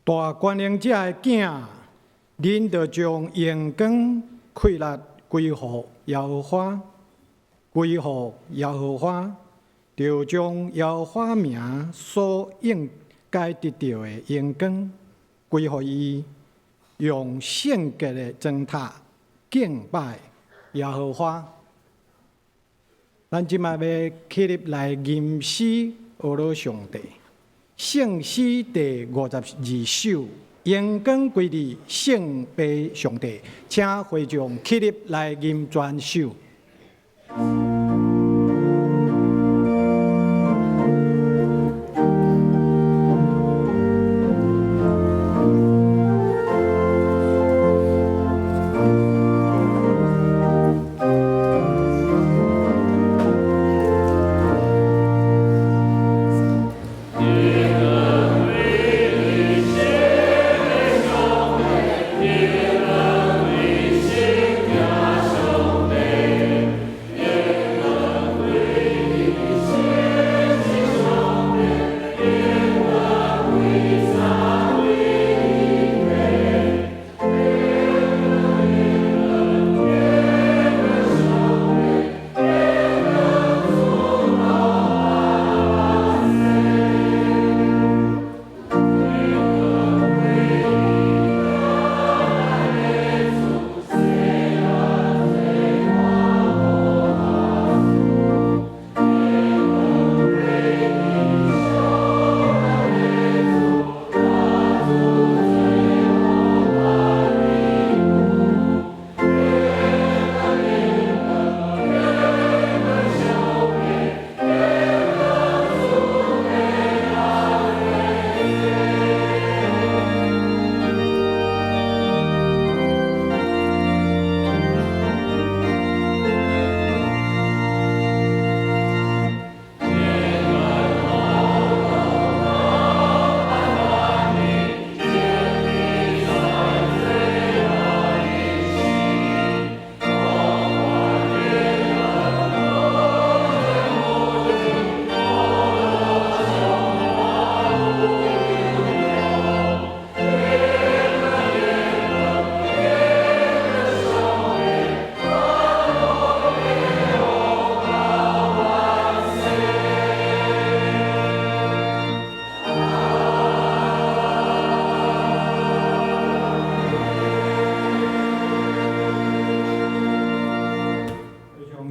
大權能者的囝，恁著將榮光氣力歸予耶和華，歸予耶和華，著將耶和華名所應該得著的榮光歸予伊，用聖潔的燈塔敬拜耶和華。咱這擺欲起立來吟詩呵咾上帝。聖詩第52首，榮光歸佇聖父上帝，請會眾起立來吟全首。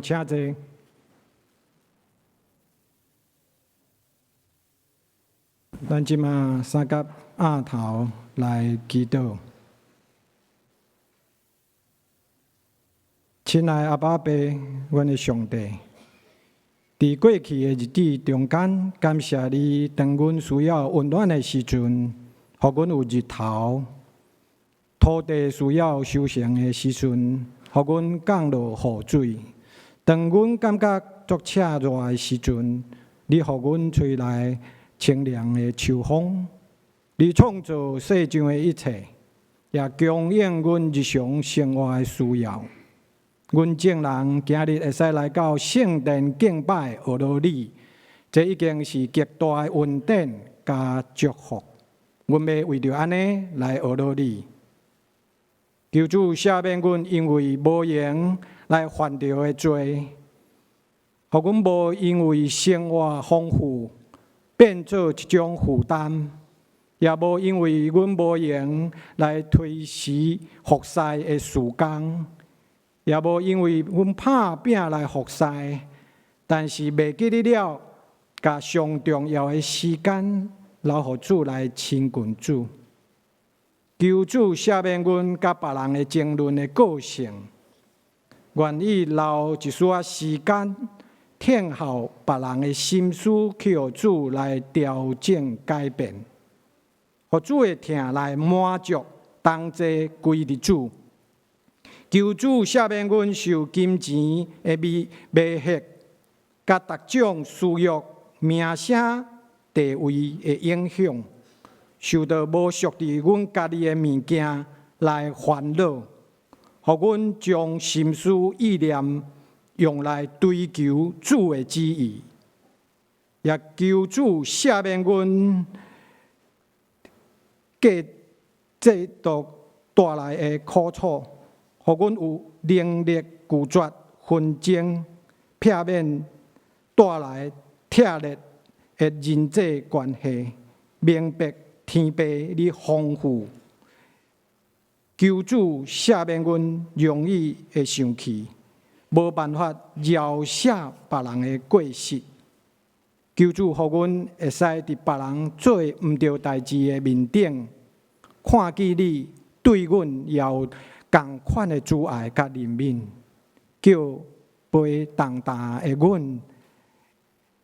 請坐。咱這馬三甲額頭來祈禱。親愛阿爸父，阮的上帝，佇過去的日子中間，感謝你，當阮需要溫暖的時陣，予阮有日頭；土地需要收成的時陣，予阮降落雨水。當阮感覺足赤熱的時陣，你予阮吹來清涼的秋風。你創造世上的一切，也供應阮日常生活的需要。阮眾人今日會使來到聖殿敬拜呵咾你，這已經是極大的恩典佮祝福。阮欲為著按呢來呵咾你。求主赦免阮，因為無閒來犯著的罪，予阮無因為生活豐富變做一種負擔，也無因為阮無閒來推遲服侍的時間，也無因為阮拍拚來服侍，但是袂記得了，共上重要的時間留予主來親近主。求主赦免阮佮別人的爭論的個性，願意留一絲仔時間，聽候別人的心思，去予主來調整改變，予主的疼來滿足，同齊歸佇主。求主赦免阮受金錢的迷迷惑，佮各種私欲、名聲、地位的影響。受著無屬佇阮家己的物件來煩惱，予阮將心思意念用來追求主的旨意，也求主赦免阮過這道帶來的苦楚，予阮有能力拒絕紛爭，避免帶來拆裂的人際關係，明白天父你豐富，求主赦免阮容易會生氣，無辦法饒赦別人的過失。求主予阮會使佇別人做毋著代誌的面頂，看見你對阮也有仝款的慈愛佮憐憫，叫背重擔的阮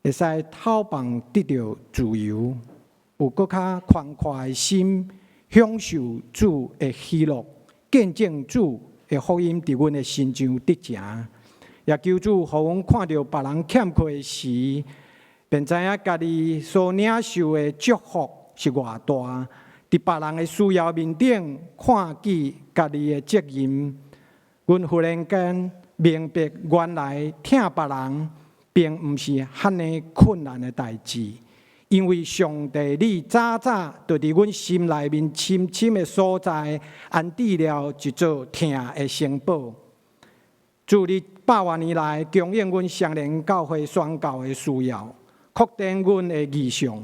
會使透放得著自由，有閣較寬闊的心，享受主的喜樂，見證主的福音佇阮的身上得成。也求主予阮看著別人欠缺時，便知影家己所領受的祝福是偌大。佇別人的需要面頂，看見家己的責任，阮忽然間明白，原來疼別人並毋是遐爾困難的代誌，因為上帝你早早就佇阮心內面深深的所在安置了一座疼的城堡。主你百外年來供應阮雙連教會宣教的需要，擴展阮的異象，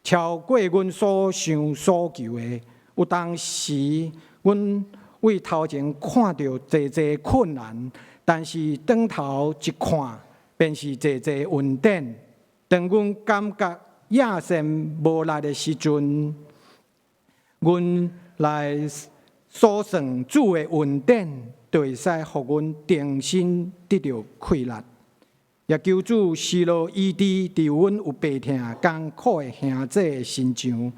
超過阮所想所求的。有當時，阮對頭前看著濟濟困難，但是轉頭一看，便是濟濟恩典。當阮感覺野心無力的時陣，阮來數算主的恩典，就會使予阮重新得著氣力。也求主施落醫治，佇阮有病痛艱苦的兄弟的身上。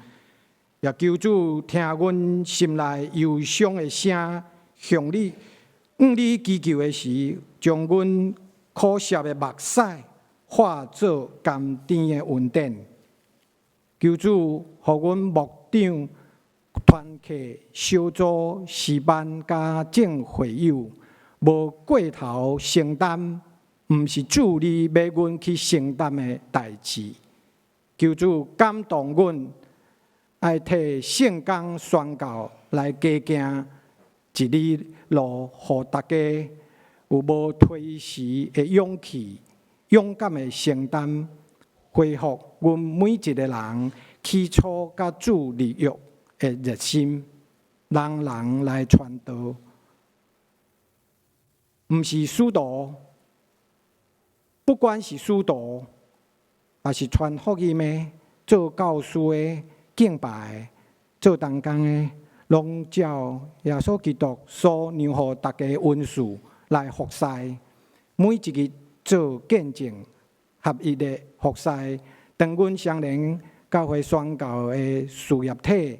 也求主聽阮心內憂傷的聲，向你祈求的時，將阮苦澀的目屎化做甘甜的恩典。求主予阮牧長團契小組詩班佮眾會友，無過頭承擔，毋是主你欲阮去承擔的代誌。求主感動阮，愛替聖工宣教來加行一里路，予大家有無推辭的勇氣，勇敢的承擔，恢復阮每一個人起初佮主立約的熱心，人人來傳道，毋是使徒，不管是使徒，抑是傳福音的、做教師的、敬拜的、做同工的，攏照耶穌基督所讓予大家恩賜來服侍，每一日做見證合一的服侍。當阮雙連教會宣教的事業體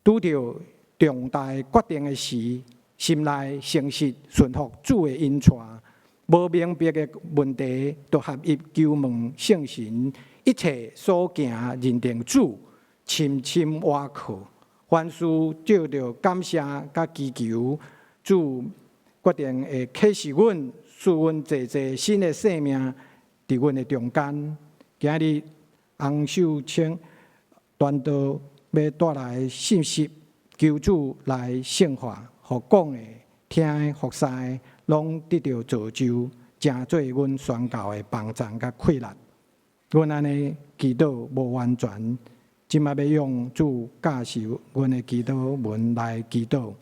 拄著重大決定的時，心內誠實順服主的引帶，無明白的問題，就合一求問聖神，一切所行認定主，深深倚靠。凡事藉著感謝佮祈求，主決定會啟示阮，賜阮濟濟新的生命佇阮的中間。今日洪秀清傳道欲帶來信息，求主來聖化，予講的、聽的、服侍的，攏得著造就，成做阮宣教的幫贊佮氣力。阮按呢祈禱無完全，這馬欲用主教授阮的祈禱文來祈禱。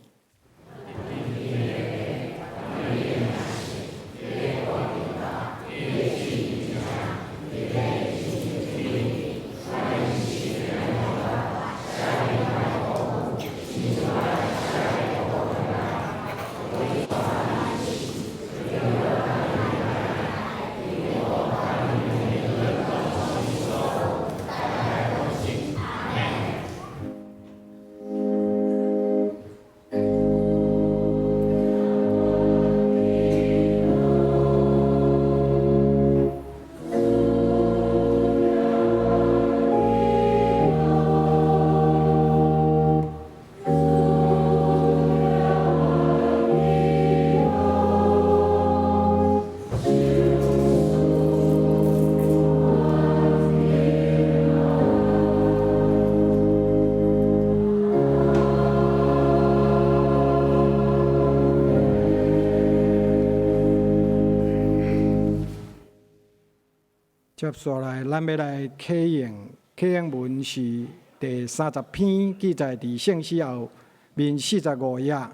接紲來，咱欲來啟應，啟應文是第30篇，記載佇聖詩後面45頁。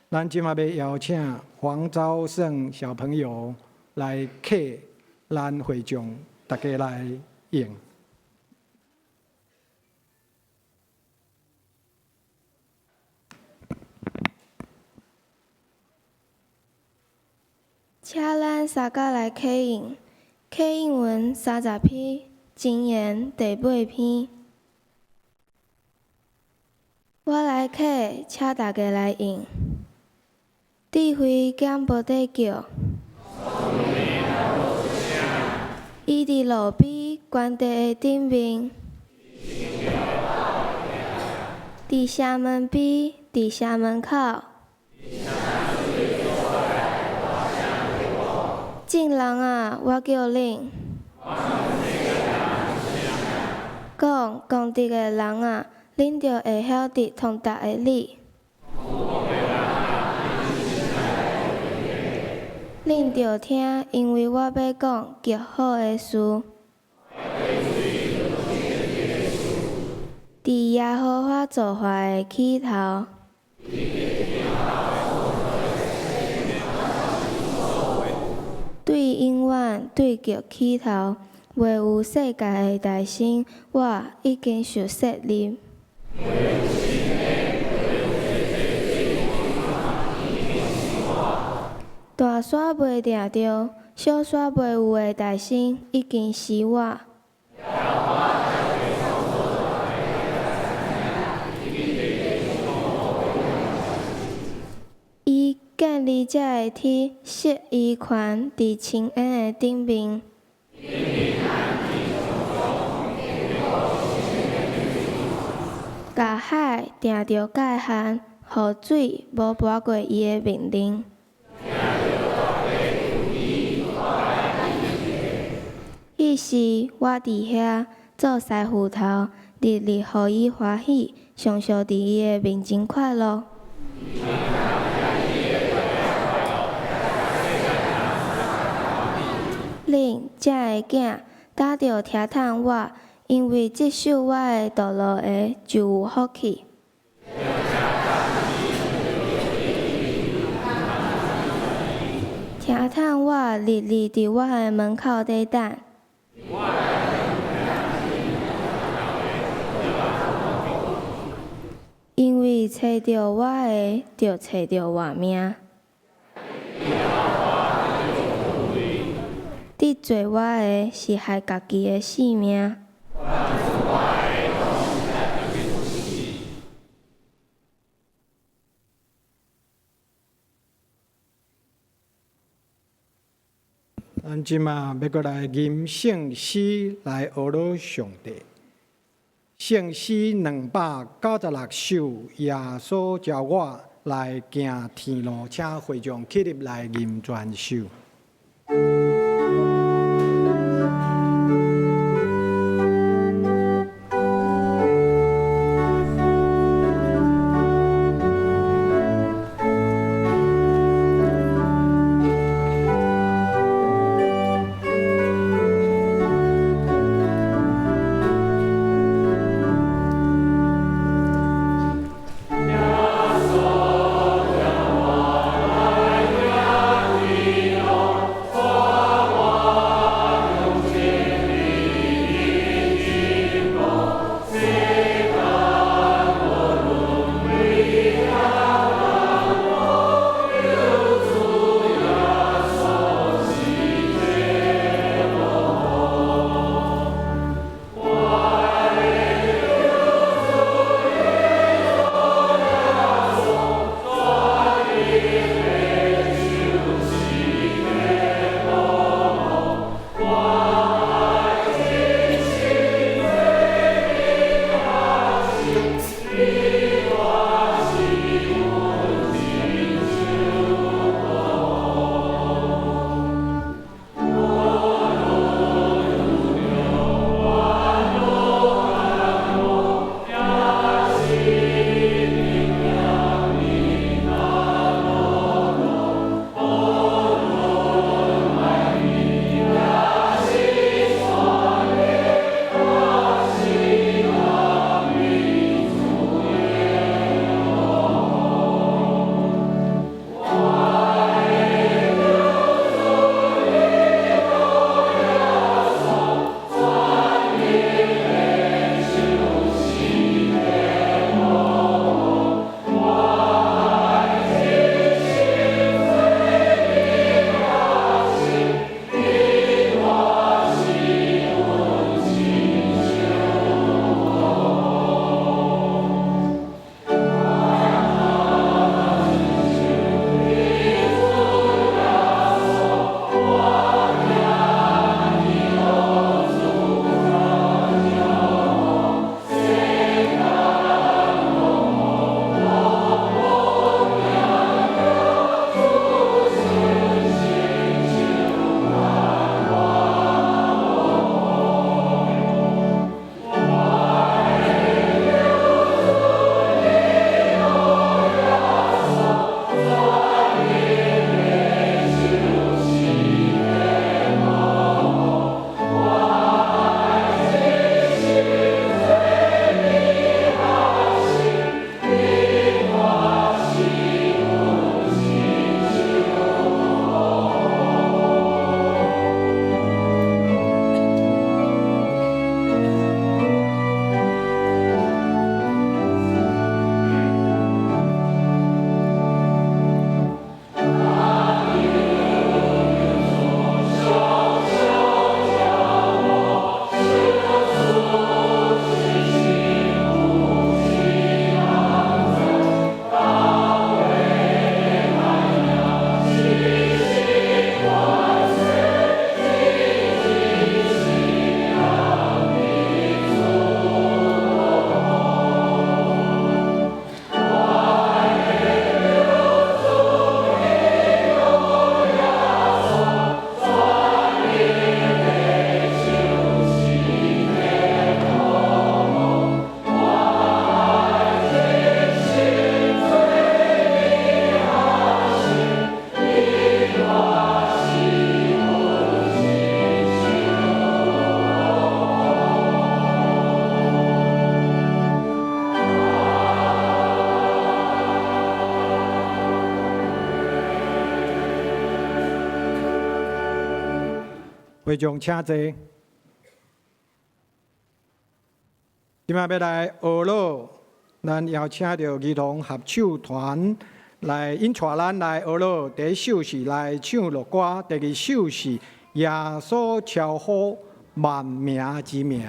咱這馬欲邀請黃昭勝小朋友來啟咱會眾，大家來應。請咱三甲來啟應，啟應文30篇，箴言第8篇。我來啟，請大家來應。智慧敢無得叫？伊佇路邊懸地的頂面，佇城門邊，佇城門口。眾人啊，我叫恁，講功德的人啊，恁著會曉得通達的理。恁著聽，因為我欲講極好的事。佇耶和華造化的起頭。對永遠，對極起頭，未有世界的誕生，我已經受設立。大山未定著，小山未有的誕生，已經是我。伊建立這个天，設伊權佇深淵的頂面。共海定著界限，予水無跋過伊的命令。彼時，我佇遐做師傅頭，日日予伊歡喜，常常佇伊的面前快樂。恁這个囝，打著聽迵我，因為執守我的道路的，就有福氣。聽迵我，日日佇我的門口底等。因為揣著我的，就揣著活命。得罪我的，是害家己的性命。咱這馬欲閣來吟聖詩來呵咾上帝。聖詩296首，耶穌召我來行天路，請會眾起立來吟全首。耶穌召我來行天路。會眾請坐。這擺欲來學樂，咱邀請著兒童合唱團來引帶咱來學樂。第一首是來唱樂歌，第二首是耶穌超乎萬名之名。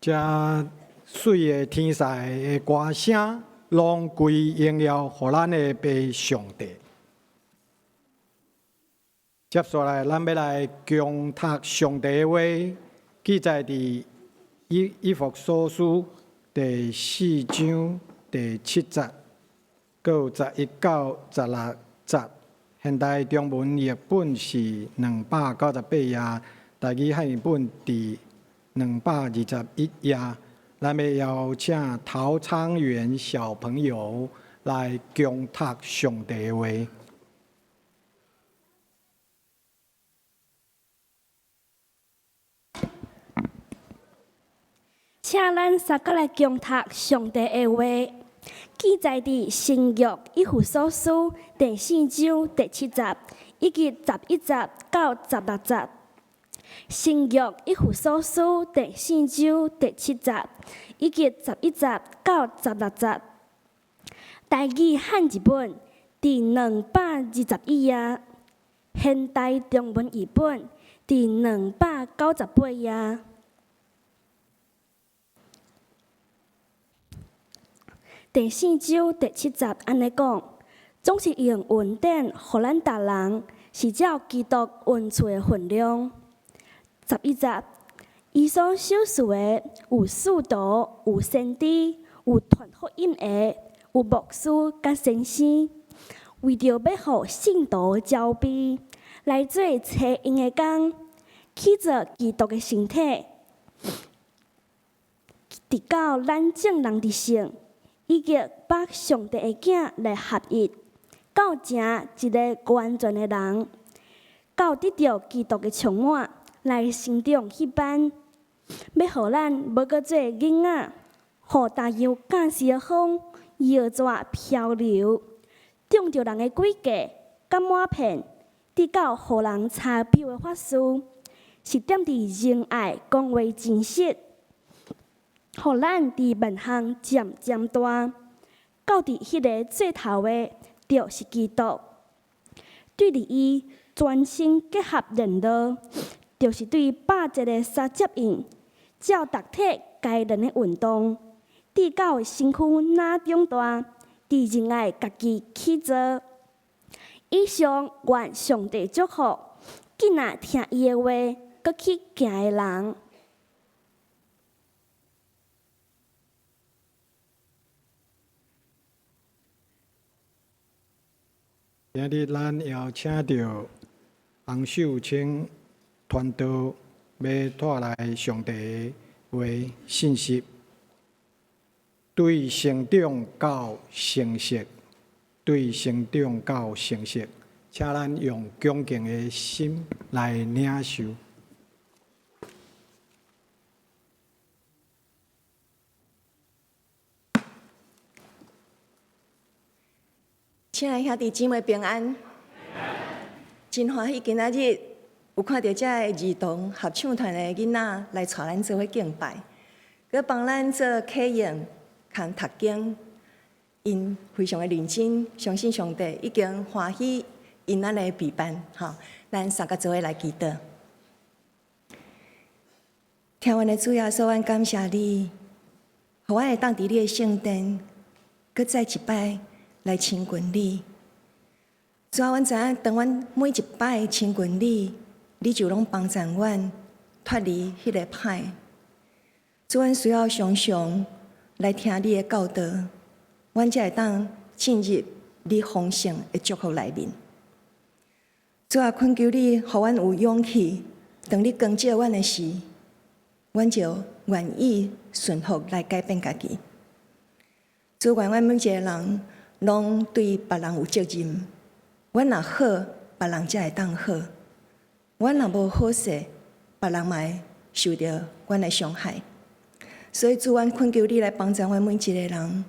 這媠的天使的歌聲，攏歸榮耀予咱的父上帝。接下來，咱欲來恭讀上帝的話，記載佇以弗所書第四章第七節，閣有11到16節。現代中文譯本是298頁，台語漢譯本佇221頁。咱欲邀請陶昌元小朋友來恭讀上帝的話。請咱三個來恭讀上帝的話，記載佇新約以弗所書第四章第七節以及11節到16節。新約以弗所書第四章第七節以及11節到16節。台語漢字本佇221頁，現代中文譯本佇298頁。第四章第七節按呢講，總是用恩典予咱逐人，是照基督恩賜的分量。11節，伊所賞賜的有使徒，有先知，有傳福音的，有牧師佮先生，為著欲予聖徒棹備，來做齊用的工，起造基督的身體，直到咱眾人得勝，以及佮上帝的囝來合一，到成一个完全的人，到得著基督的充滿，來成長彼般，欲予咱無閣做囡仔，予逐樣教示的風搖逝漂流，中著人的詭計佮瞞騙，直到予人查究的法術，是踮佇仁愛講話真實，予咱佇萬項漸漸大，到佇彼个做頭的，就是基督。對佇伊全身結合連絡，就是對百節的相接應，照逐體該能的運動，直到身軀若長大，佇仁愛家己起造。以上願上帝祝福，囝仔聽伊的話，閣去行的人。今日咱邀請著洪秀清傳道，欲帶來上帝的話信息，對成長到成熟，對成長到成熟，請咱用恭敬的心來領受。親愛兄弟姊妹平安，真歡喜今仔日有看著遮个兒童合唱團的囡仔來帶咱做伙敬拜，閣幫咱做啟應佮讀經，𪜶非常的認真，相信上帝已經歡喜𪜶咱的陪伴，吼，咱三个做伙來祈禱。疼阮的主耶穌，阮感謝你，予予阮會當佇你的聖殿，閣再一擺來親近你。主啊，阮知影，當阮每一擺親近你，你就攏幫助阮脫離彼個歹。主，阮需要常常來聽你的教導，阮才會當進入你豐盛的祝福內面。主啊，懇求你，予阮有勇氣，當你光照阮的時，阮就願意順服來改變家己。主，願阮每一个人攏對別人有責任。阮若好，別人才會當好；阮若無好勢，別人嘛會受著阮的傷害。所以主，阮懇求你來幫助阮每一个人，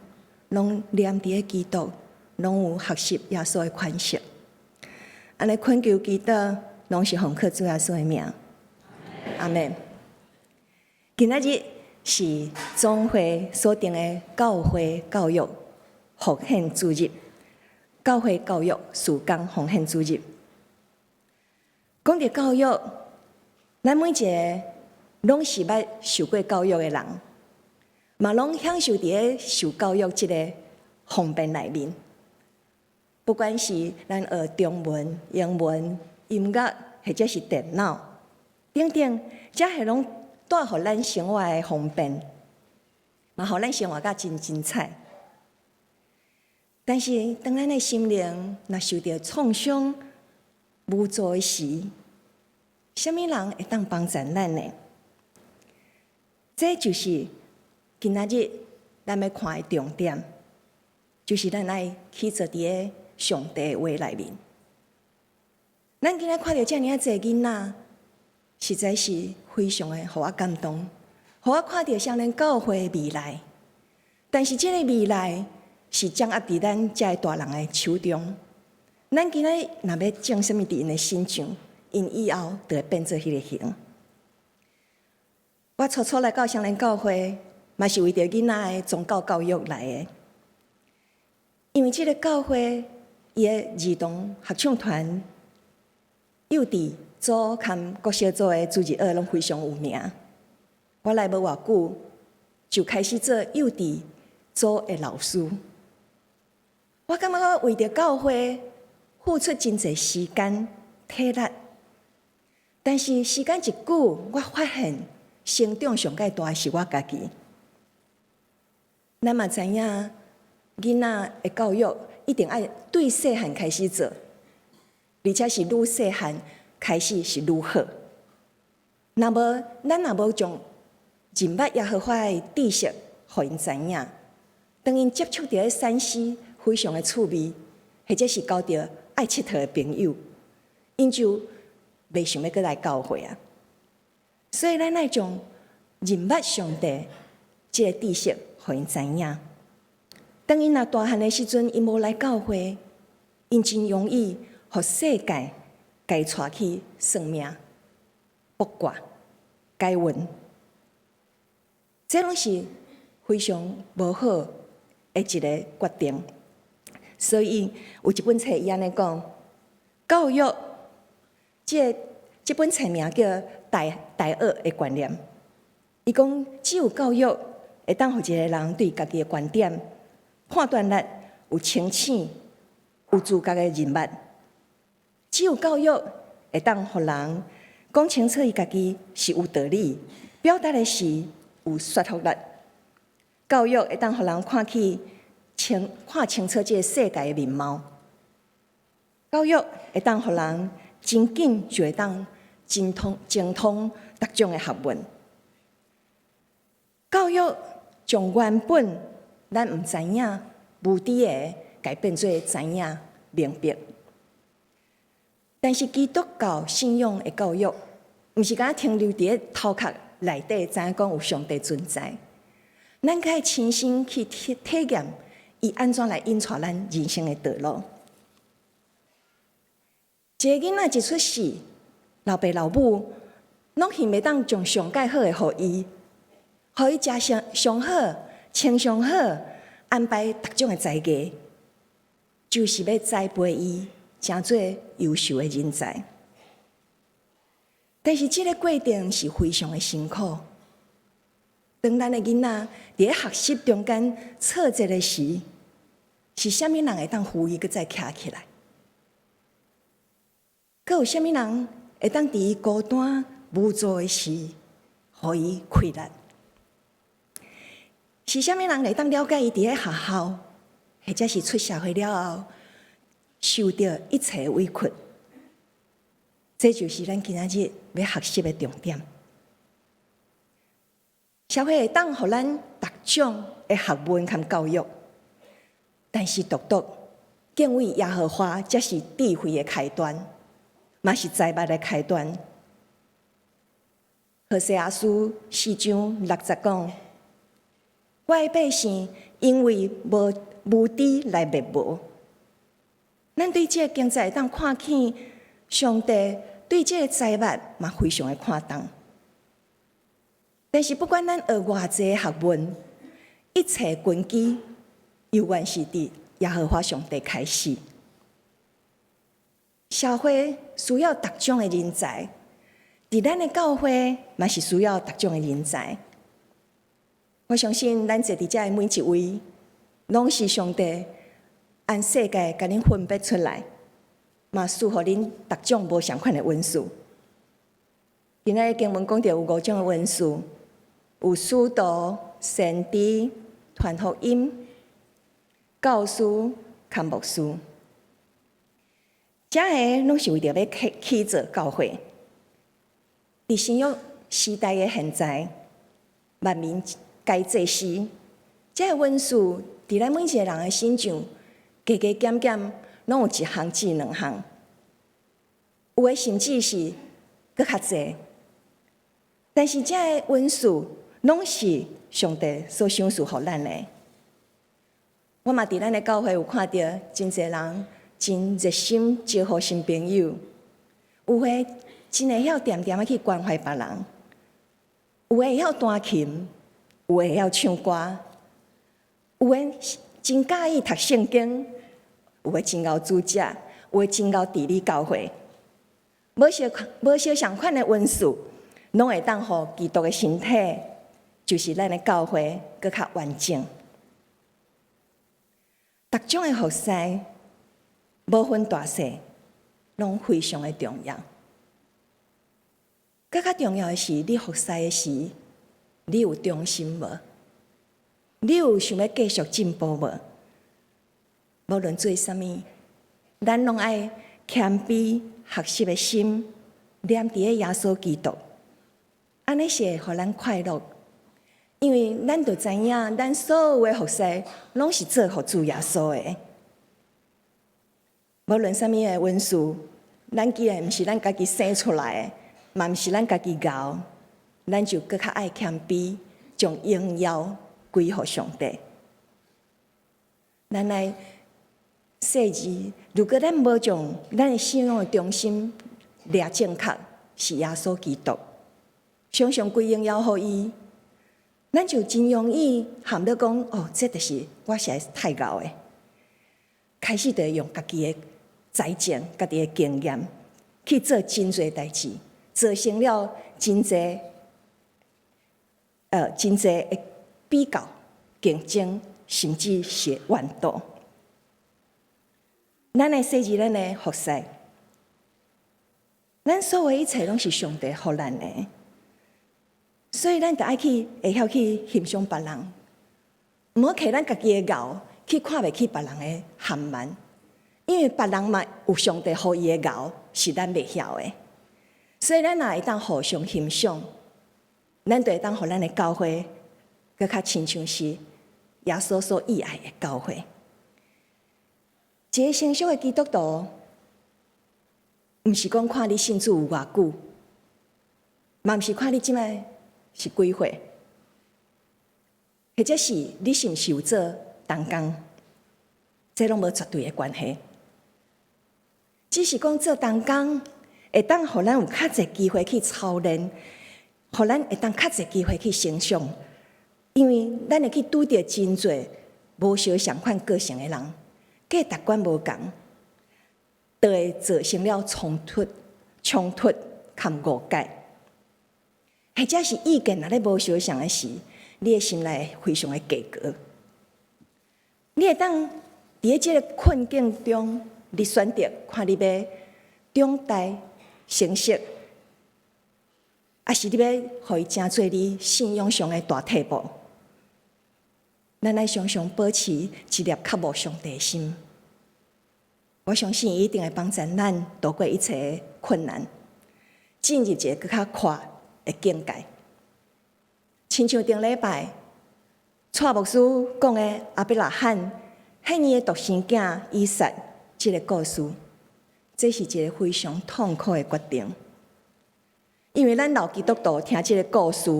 攏黏佇咧基督，攏有學習耶穌的款式。按呢懇求祈禱，攏是奉靠主耶穌的名。阿們。今仔日是總會所定的教會教育奉獻主日，教會教育事工奉獻主日。講著教育，咱每一个攏是捌受過教育的人，嘛攏享受佇咧受教育這个方便內面。不管是咱學中文、英文、音樂，或者是電腦等等，這彼攏帶予咱生活的方便，嘛予咱生活甲真精彩。但是，當咱的心靈若受著創傷、無助的時，啥物人會當幫助咱呢？這就是今仔日咱欲看的重點，就是咱愛起坐佇咧上帝的話內面。咱今仔看著遮爾仔濟囡仔，實在是非常的予我感動，予我看著雙連教會的未來。但是這个未來是掌握佇咱遮个大人的手中。咱今仔若欲種啥物佇𪜶的身上，𪜶以後就會變做彼个形。我初初來到雙連教會，嘛是為著囡仔的宗教教育來的。因為這个教會伊的兒童合唱團、幼稚組佮國小組的主日學攏非常有名。我來無偌久，就開始做幼稚組的老師。我感覺我為著教會付出真濟時間、體力，但是時間一久，我發現成長上蓋大的是我家己。咱嘛知影，囡仔的教育一定愛對細漢開始做，而且是愈細漢開始是愈好。若無，咱若無將認捌耶和華的知識予𪜶知影，當𪜶接觸著3C 非常的趣味，或者是交著愛𨑨迌的朋友，𪜶就袂想欲閣來教會啊。所以咱愛將認捌上帝這个知識予𪜶知影。當𪜶若大漢的時陣，𪜶無來教會，𪜶真容易予世界共𪜶帶去算命、卜卦、改運，這攏是非常無好的一个決定。所以有一本冊伊按呢講，教育這个這本冊名叫《大大學的觀念》。伊講，只有教育會當予一个人對家己的觀點、判斷力有清醒、有自覺的認捌。只有教育會當予人講清楚伊家己是有道理，表達的時有說服力。教育會當予人看清楚這个世界的面貌。教育會當予人真緊就會當精通逐種的學問。教育將原本咱毋知影、無知的，共變做知影明白。但是基督教信仰的教育，毋是干焦停留佇咧頭殼內底，知影講有上帝存在。咱較愛親身去體驗，伊按怎來引帶咱人生的道路。一个囡仔一出世，老爸老母攏希望當將上蓋好的予伊，予伊食上好、穿上好，安排逐種的才藝，就是欲栽培伊成做優秀的人才。但是這个過程是非常的辛苦。當咱的囡仔佇咧學習中間挫折的時，是啥物人會當扶伊閣再徛起來？閣有啥物人會當佇伊孤單無助的時，予伊氣力？是啥物人會當了解伊佇咧學校，或者是出社會了後，受著一切委屈？這就是咱今仔日欲學習的重點。社會會當予咱逐種的學問佮教育，但是獨獨敬畏耶和華，才是智慧的開端，嘛是財物的開端。何西阿書四章六節講：我的百姓因為無無知來滅亡。咱對這个經節會當看見，上帝對這个財物嘛非常的看重。但是不管咱學偌濟學問，一切根基猶原是佇耶和華上帝開始。社會需要逐種的人才，佇咱的教會嘛是需要逐種的人才。我相信咱坐佇遮的每一位，攏是上帝按世界共恁分別出來，嘛賜予恁逐種無仝款的恩賜。今仔日經文講著有五種的恩賜。有使徒、先知、傳福音、教師、佮牧師，這个攏是為著欲起造教會。佇新約時代的現在，萬民皆祭司，這个恩賜佇咱每一个人的身上，加加減減，攏有一項至兩項，有的甚至是閣較濟。但是這个恩賜，攏是上帝所賞賜予咱的。我嘛佇咱的教會有看著真濟人真熱心招呼新朋友，有的真會曉恬恬仔去關懷別人，有的會曉彈琴，有的會曉唱歌，有的真佮意讀聖經，有的真𠢕煮食，有的真𠢕治理教會。無相仝款的恩賜，攏會當予基督的身體，就是咱的教會，閣較完整。逐種的服侍，無分大細，攏非常的重要。閣較重要的是，你服侍的時，你有忠心無？你有想欲繼續進步無？無論做啥物，咱攏愛謙卑學習的心，黏佇咧耶穌基督，按呢是會予咱快樂。因為咱就知影，咱所有的服侍攏是做予主耶穌的。無論啥物的恩賜，咱既然毋是咱家己生出來的，嘛毋是咱家己𠢕，咱就閣較愛謙卑，將榮耀歸予上帝。咱來細緻，如果咱無將咱的信仰的中心掠正確，是耶穌基督，常常歸榮耀予伊，咱就真容易陷入講哦，這就是我實在太𠢕的，開始就會用家己的才情、家己的經驗去做真濟代誌，造成了真濟的比較、競爭，甚至是怨妒。咱來細緻咱的服侍，咱所有一切攏是上帝予咱的。所以咱著愛去會曉去欣賞別人，毋好摕咱家己的𠢕去看袂起別人的含萬，因為別人嘛有上帝予伊的𠢕是咱袂曉的，所以咱若會當互相欣賞，咱就會當予咱的教會閣較親像是耶穌所意愛的教會。一个成熟的基督徒，毋是講看你信主有偌久，嘛毋是看你這擺是幾歲，或者是你是毋是有做同工，這攏無絕對的關係。只是講做同工，會當予咱有較濟機會去操練，予咱會當較濟機會去成長。因為咱會去拄著真濟無相仝款個性的人，價值觀無仝，就會造成了衝突佮誤解，或者是意見若咧無相仝的時，你的心內非常的計較。你會當佇這个困境中，你選擇看你欲長大成熟，抑是你欲予伊成做你信仰上的大退步？咱愛常常保持一粒渴慕上帝的心。我相信伊一定會幫助咱渡過一切困難，進入一个閣較闊的境界。親像頂禮拜，蔡牧師講的亞伯拉罕獻伊的獨生囝以撒這个故事，這是一个非常痛苦的決定。因為咱老基督徒聽這个故事，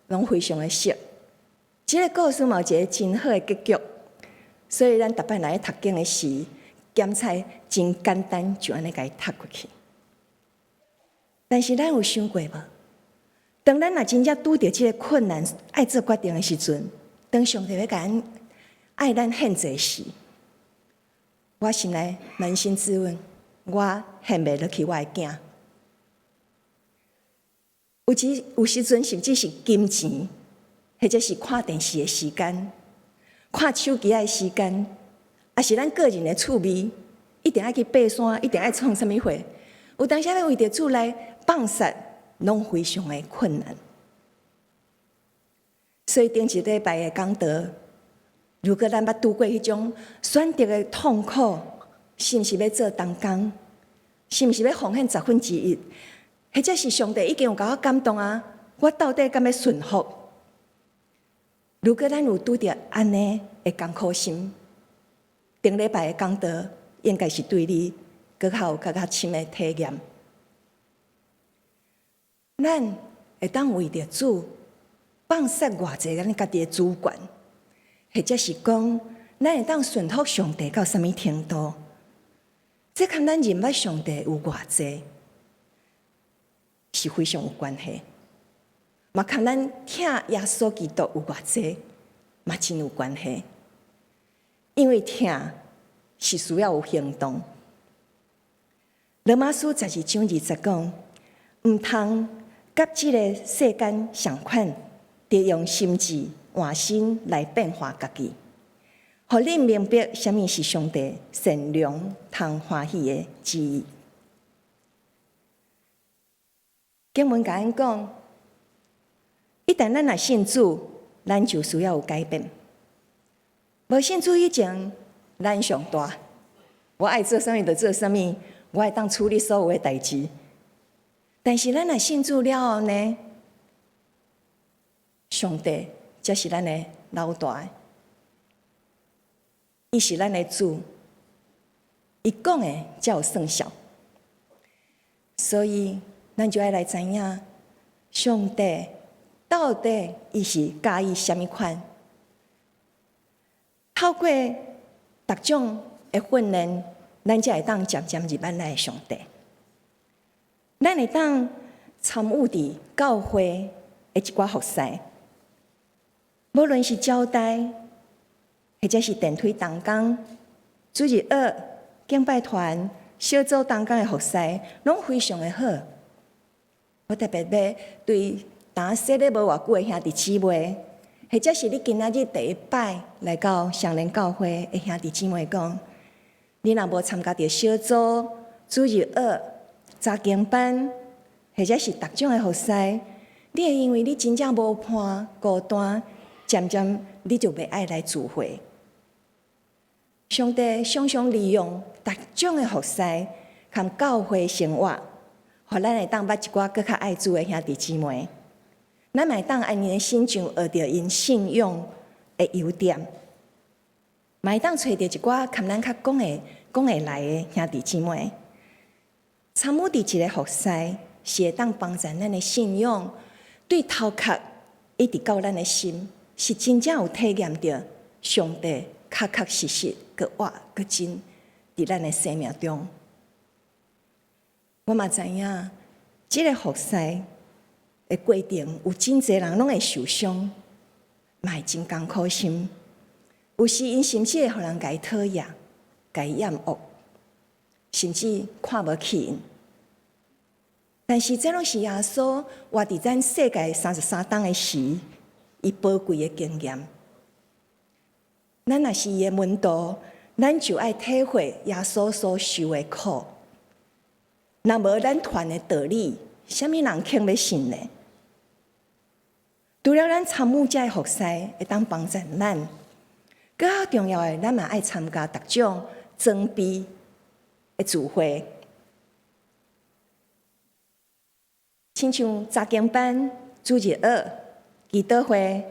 攏非常的熟。這个故事嘛有一个真好的結局，所以咱逐擺來讀經的時，檢菜真簡單，就按呢共伊讀過去。但是咱有想過無？當咱若真正拄著這个困難，愛做決定的時陣，當上帝欲共咱愛咱獻祭時，我心內捫心自問：我獻袂落去我的囝。有時有時陣甚至是金錢，或者是看電視的時間、看手機的時間，抑是咱個人的趣味，一定愛去爬山，一定愛創啥物貨。有當時欲為著主來放捨，攏非常的困難。所以頂一禮拜的講道，如果咱捌拄過彼種選擇的痛苦，是毋是欲做同工？是毋是欲奉獻十分之一？或者是上帝已經有共我感動啊？我到底敢欲順服？如果咱有拄著按呢的艱苦心，頂禮拜的講道應該是對你閣較有閣較深的體驗。咱會當為著主放捨偌濟咱家己的主權，或者是講，咱會當順服上帝到啥物程度？這佮咱認捌上帝有偌濟，是非常有關係。嘛，佮咱疼耶穌基督有偌濟，嘛真有關係。因為疼是需要有行動。羅馬書12章20節講，毋通佮這个世間相款，著用心智換新來變化家己，予恁明白啥物是上帝善良通歡喜的旨意。經文共咱講，一旦咱若信主，咱就需要有改變。無信主以前，咱上大，我愛做啥物就做啥物，我會當處理所有的代誌。但是咱若信主了後呢，上帝才是咱的老大，伊是咱的主，伊講的才有算數。所以，咱就愛來知影，上帝到底伊是佮意啥物款？透過逐種的訓練，咱才會當漸漸入捌咱的上帝。咱會當參與佇教會的一寡服侍，無論是招待，或者是電梯同工、主日學、敬拜團、小組同工的服侍，攏非常的好。我特別欲對當洗禮無偌久的兄弟姊妹，或者是你今仔日第一擺來到雙連教會的兄弟姊妹講，你若無參加著小組、主日學、查經班，或者是逐種的服侍，你會因為你真正無伴、孤單，漸漸你就袂愛來聚會。上帝常常利用逐種的服侍，佮教會生活，予咱會當捌一寡閣較愛主的兄弟姊妹。咱嘛會當按𪜶的身上學著𪜶信仰的優點，嘛會當揣著一寡佮咱較講會講會來的兄弟姊妹。參與佇一個服侍，是會當幫助咱的信仰對頭殼一直到咱的心，是真正有體驗著上帝確確實實閣活閣真佇咱的生命中。我嘛知影，這个服侍的過程有真濟人攏會受傷，嘛會真艱苦心。有時𪜶甚至會予人共伊討厭、共伊厭惡，甚至看無起𪜶。但是這攏是耶穌活佇咱世界33冬的時，伊寶貴的經驗。咱若是伊的門徒，咱就愛體會耶穌所受的苦。若無咱傳的道理，啥物人肯欲信呢？除了咱參與這个服侍，會當幫助咱，閣較重要的，咱嘛愛參加逐種裝備的聚會，親像查經班、主日學、祈禱會，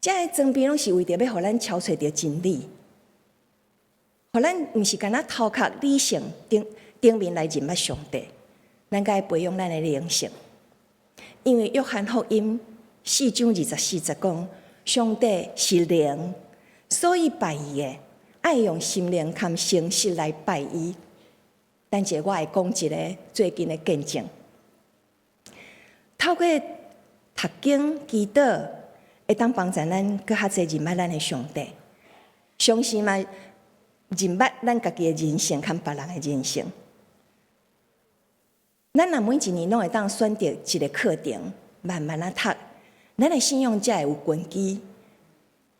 這个裝備攏是為著欲予咱超揣著真理，予咱毋是干焦頭殼理性頂頂面來認捌上帝，咱閣愛培養咱的靈性。因為約翰福音4章24節講，上帝是靈，所以拜伊的愛用心靈佮誠實來拜伊。等者我會講一个最近的見證，透過讀經祈禱，會當幫助咱閣較濟認捌咱的上帝，同時嘛認捌咱家己的人生佮別人的人生。咱若每一年攏會當選擇一个課程，慢慢仔讀，咱的信仰才會有根基。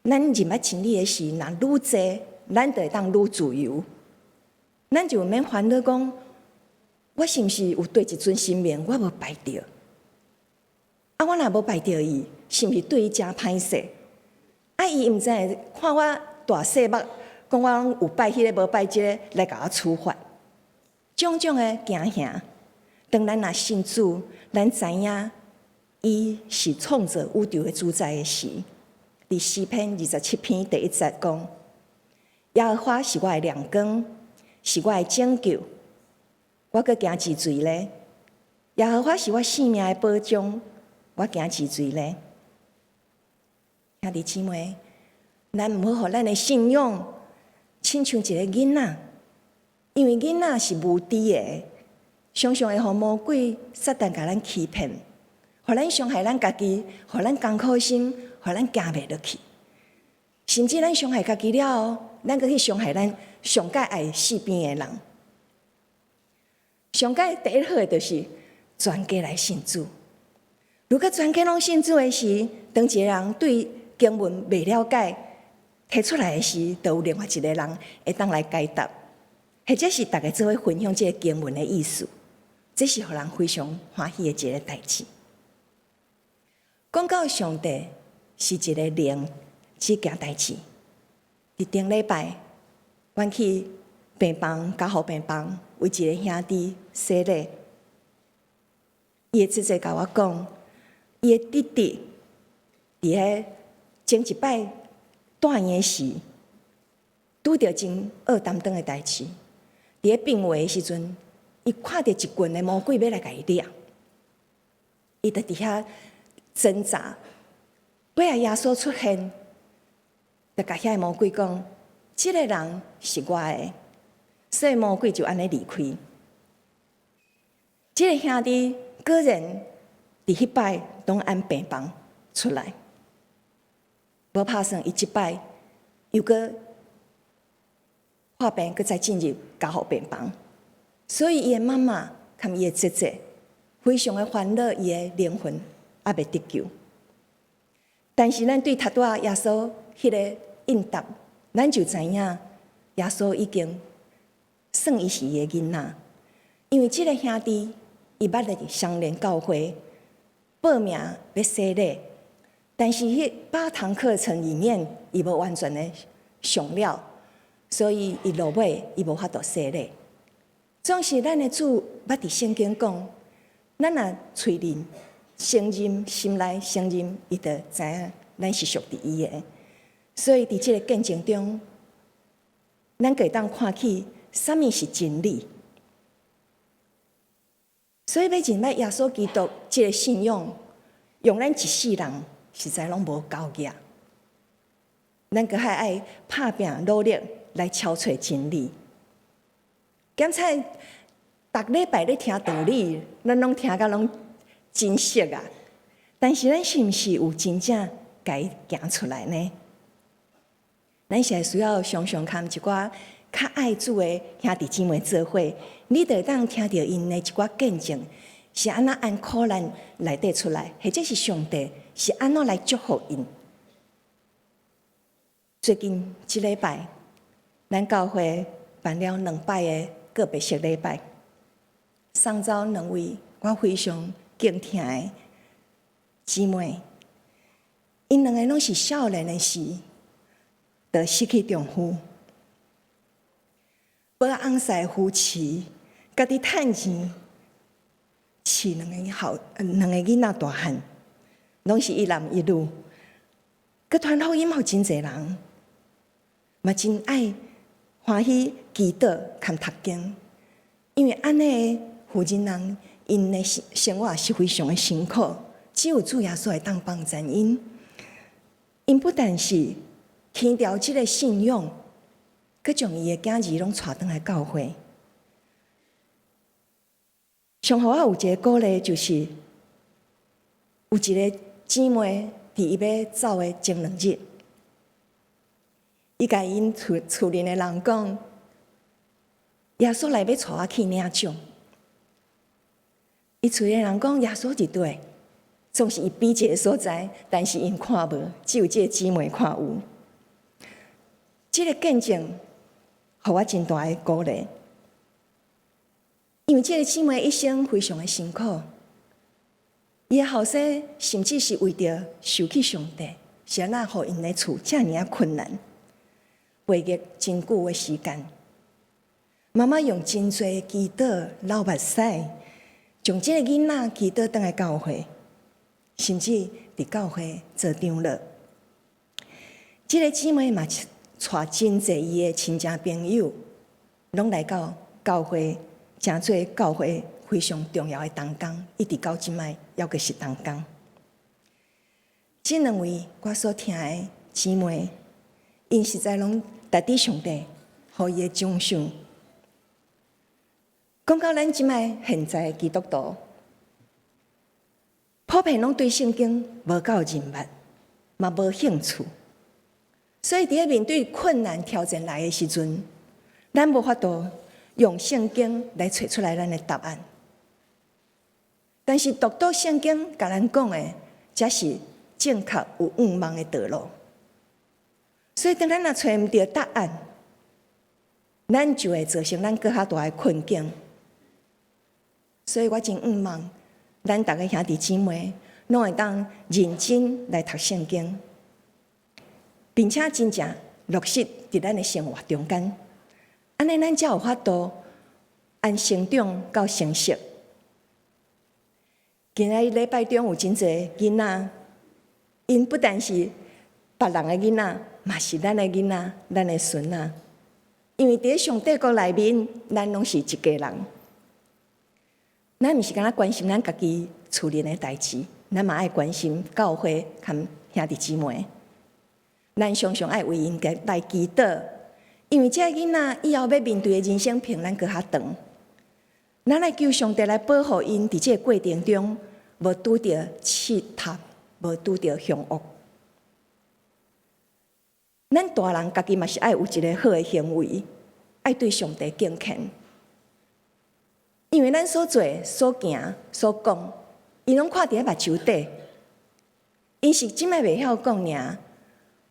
咱認捌真理的時，若愈濟，咱就會當愈自由。咱就毋免煩惱講，我是毋是有對一尊神明我無拜著？啊，我若無拜著伊，是毋是對伊誠歹勢？啊，伊毋知會看我大細目，講我攏有拜彼个無拜這个，來共我處罰。種種的驚嚇。當咱若信主，咱知影伊是創造宇宙的主宰的時，佇詩篇27篇第一節講：耶和華是我的亮光，是我的拯救，我閣驚是誰呢？耶和華是我性命的保障，我驚是誰呢？兄弟姊妹，咱毋好予咱的信仰親像一个囡仔，因為囡仔是無知的，常常會予魔鬼撒旦共咱欺騙，予咱傷害咱家己，予咱艱苦心，予咱行袂落去。甚至咱傷害家己了後，咱閣去傷害咱上蓋愛身邊的人。上蓋第一好的就是全家來信主。如果全家攏信主的時，當一个人對經文袂了解，提出來的時，就有另外一个人會當來解答，或者是逐家做伙分享這个經文的意思，這是予人非常歡喜的一个代誌。講到上帝是一个靈，這件代誌。佇頂禮拜，阮去病房加護病房，為一个兄弟洗禮。伊的姐姐共我講，伊的弟弟佇彼前一擺住院時，拄著真惡擔當的代誌。佇咧病危的時陣，伊看著一群的魔鬼欲來共伊掠，伊就佇遐掙扎。尾仔耶穌出現，就共遐个魔鬼講：這个人是我的，所以魔鬼就按呢離開。這个兄弟果然佇彼擺攏按病房出來，無拍算伊這擺又閣發病，閣再進入加護病房，所以伊的媽媽佮伊的姐姐非常的煩惱，伊的靈魂猶未得救。但是咱對頭拄仔耶穌彼个應答，咱就知影耶穌已經算伊是伊的囡仔，因為這个兄弟伊捌來雙連教會報名欲洗禮，但是彼八堂課程裡面伊無完全的上了，所以伊落尾伊無法度洗禮。總是咱的主捌佇聖經講，咱若喙認承認，心內承認，伊就知影咱是屬佇伊的。所以佇這个見證中，咱會當看起啥物是真理。所以欲認捌耶穌基督這个信仰，用咱一世人實在攏無夠額。咱閣還愛拍拚努力來超揣真理。檢查逐禮拜咧聽道理，咱攏聽甲攏真熟啊！但是咱是毋是有真正共伊行出來呢？咱實在需要常常佮一寡較愛主的兄弟姊妹做伙，你就會當聽著𪜶的一寡見證，是按怎按苦難內底出來，或者是上帝是按怎來祝福𪜶。最近這禮拜，咱教會辦了兩擺的告別式禮拜，送走兩位我非常敬疼的姊妹，𪜶兩个攏是少年的時，就失去丈夫，無翁婿扶持，家己趁錢飼兩個囡仔大漢，攏是一男一女，閣傳福音予真濟人，嘛真愛歡喜祈禱兼讀經，因為按呢的婦人人，𪜶的生活是非常的辛苦，只有主耶穌會當幫助𪜶。𪜶不但是牽牢這个信仰，閣將伊的囝兒攏帶轉來教會。上予我有一個鼓勵，就是有一個姊妹佇伊欲走的前兩日，伊共𪜶厝裡的人講：耶穌來欲帶我去領獎。伊厝裡的人講：耶穌佇佗？總是伊比一个所在，但是𪜶看無，只有這个姊妹看有。這个見證，予我真大的鼓勵，因為這个姊妹一生非常的辛苦，伊的後生甚至是為著受氣上帝，是按怎予𪜶的厝遮爾仔困難，背逆真久的時間。媽媽用真濟祈禱、流目屎，將這个囡仔祈禱轉來教會，甚至佇教會做長老。這个姊妹嘛帶真濟伊的親戚朋友，攏來到教會，成做教會非常重要的同工，一直到這擺猶閣是同工。這兩位我所疼的姊妹，𪜶實在攏值得上帝予伊的獎賞。講到咱這擺現在的基督徒，普遍攏對聖經無夠認捌，嘛無興趣，所以佇咧面對困難挑戰來的時陣，咱無法度用聖經來揣出來咱的答案。但是獨獨聖經共咱講的，才是正確有向望的道路。所以當咱若揣毋著答案，咱就會造成咱閣較大的困境。所以我真向望，咱逐个兄弟姊妹攏會當認真來讀聖經，並且真正落實佇咱的生活中間，按呢咱才有法度按成長到成熟。今仔日禮拜中有真濟囡仔，𪜶不但是別人的囡仔，嘛是咱的囡仔，咱的孫仔。因為佇咧上帝國內面，咱攏是一家人。咱毋是干焦關心咱家己厝裡的代誌，咱嘛愛關心教會佮兄弟姊妹。咱常常愛為𪜶來祈禱，因為這个囡仔以後欲面對的人生比咱閣較長。咱愛求上帝來保護𪜶，佇這个過程中無拄著試探，無拄著凶惡。咱大人家己嘛是愛有一个好的行為，愛對上帝敬虔。因為咱所做、所行、所講，伊攏看佇咧目睭底。𪜶是這擺袂曉講爾，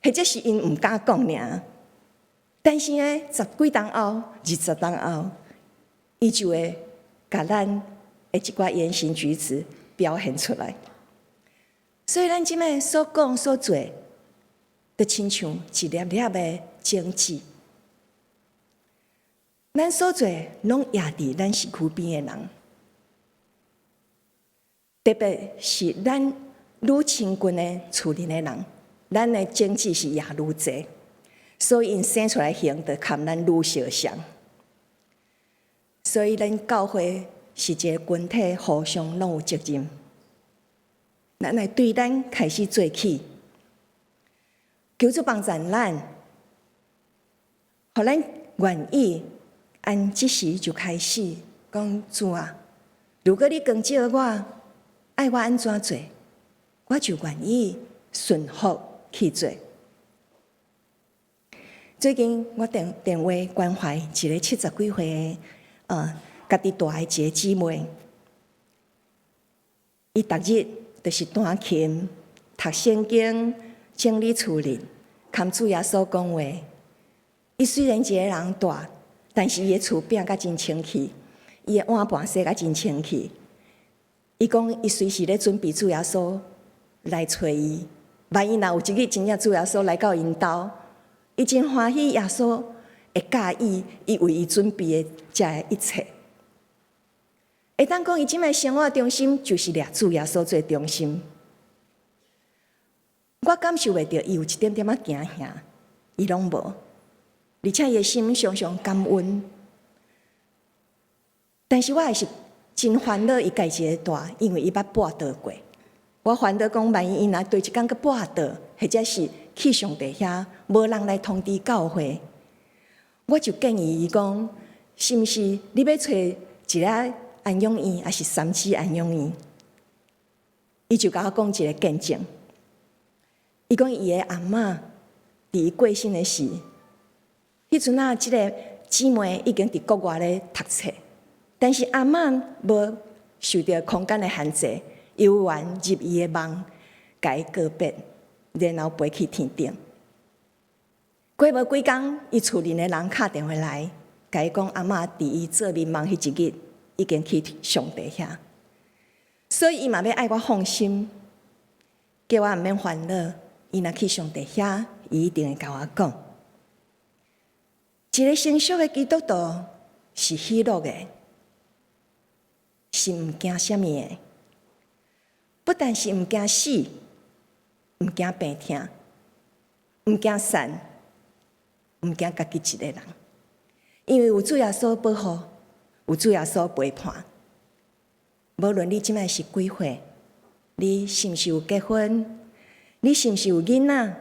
或者是𪜶毋敢講爾。但是呢，十幾冬後、20冬後，伊就會共咱的一寡言行舉止表現出來。所以咱這擺所講所做，就親像一粒粒的種子。咱所做攏壓佇咱身軀邊的人，特別是咱愈親近的厝裡的人，咱的種子是壓愈濟，所以𪜶生出來形就佮咱愈相像。所以咱教會是一个群體，互相攏有責任。咱來對咱開始做起，求主幫助咱，予咱願意按這時就開始講主啊，如果你光照我，愛我按怎做，我就願意順服去做。最近我電話關懷一个七十幾歲的，家己蹛的一个姊妹，伊逐日就是彈琴、讀聖經、整理厝裡，含主耶穌講話。伊雖然一个人蹛，但是伊的厝拚甲真清氣，伊的碗盤洗甲真清氣。伊講伊隨時咧準備主耶穌來揣伊，萬一若有一日真正主耶穌來到𪜶兜，伊真歡喜耶穌會佮意伊為伊準備的這一切。會當講伊這擺生活中心就是掠主耶穌做中心。我感受袂著伊有一點點仔驚嚇，伊攏無，而且伊的心常常感恩。但是我還是真煩惱伊家己一個蹛，因為伊捌跋倒過。我煩惱講，萬一伊若佗一工閣跋倒，或者是去上帝遐，無人來通知教會，我就建議伊講，是毋是你欲揣一个安養院，抑是三芝安養院？伊就共我講一个見證。伊講伊的阿嬤佇伊過身的時，彼陣仔這个姊妹已經佇國外咧讀冊，但是阿嬤無受著空間的限制，猶原入伊的夢，共伊告別，然後飛去天頂。過無幾工，伊厝裡的人敲電話來，共伊講阿嬤佇伊做眠夢彼一日已經去上帝遐，所以伊嘛欲愛我放心，叫我毋免煩惱。伊若去上帝遐，伊一定會共我講。一个成熟的基督徒是喜樂的，是毋驚啥物的。不但是毋驚死，毋驚病痛，毋驚散，毋驚家己一个人，因為有主耶穌保護，有主耶穌陪伴。無論你這擺是幾歲，你是毋是有結婚？你是毋是有囡仔？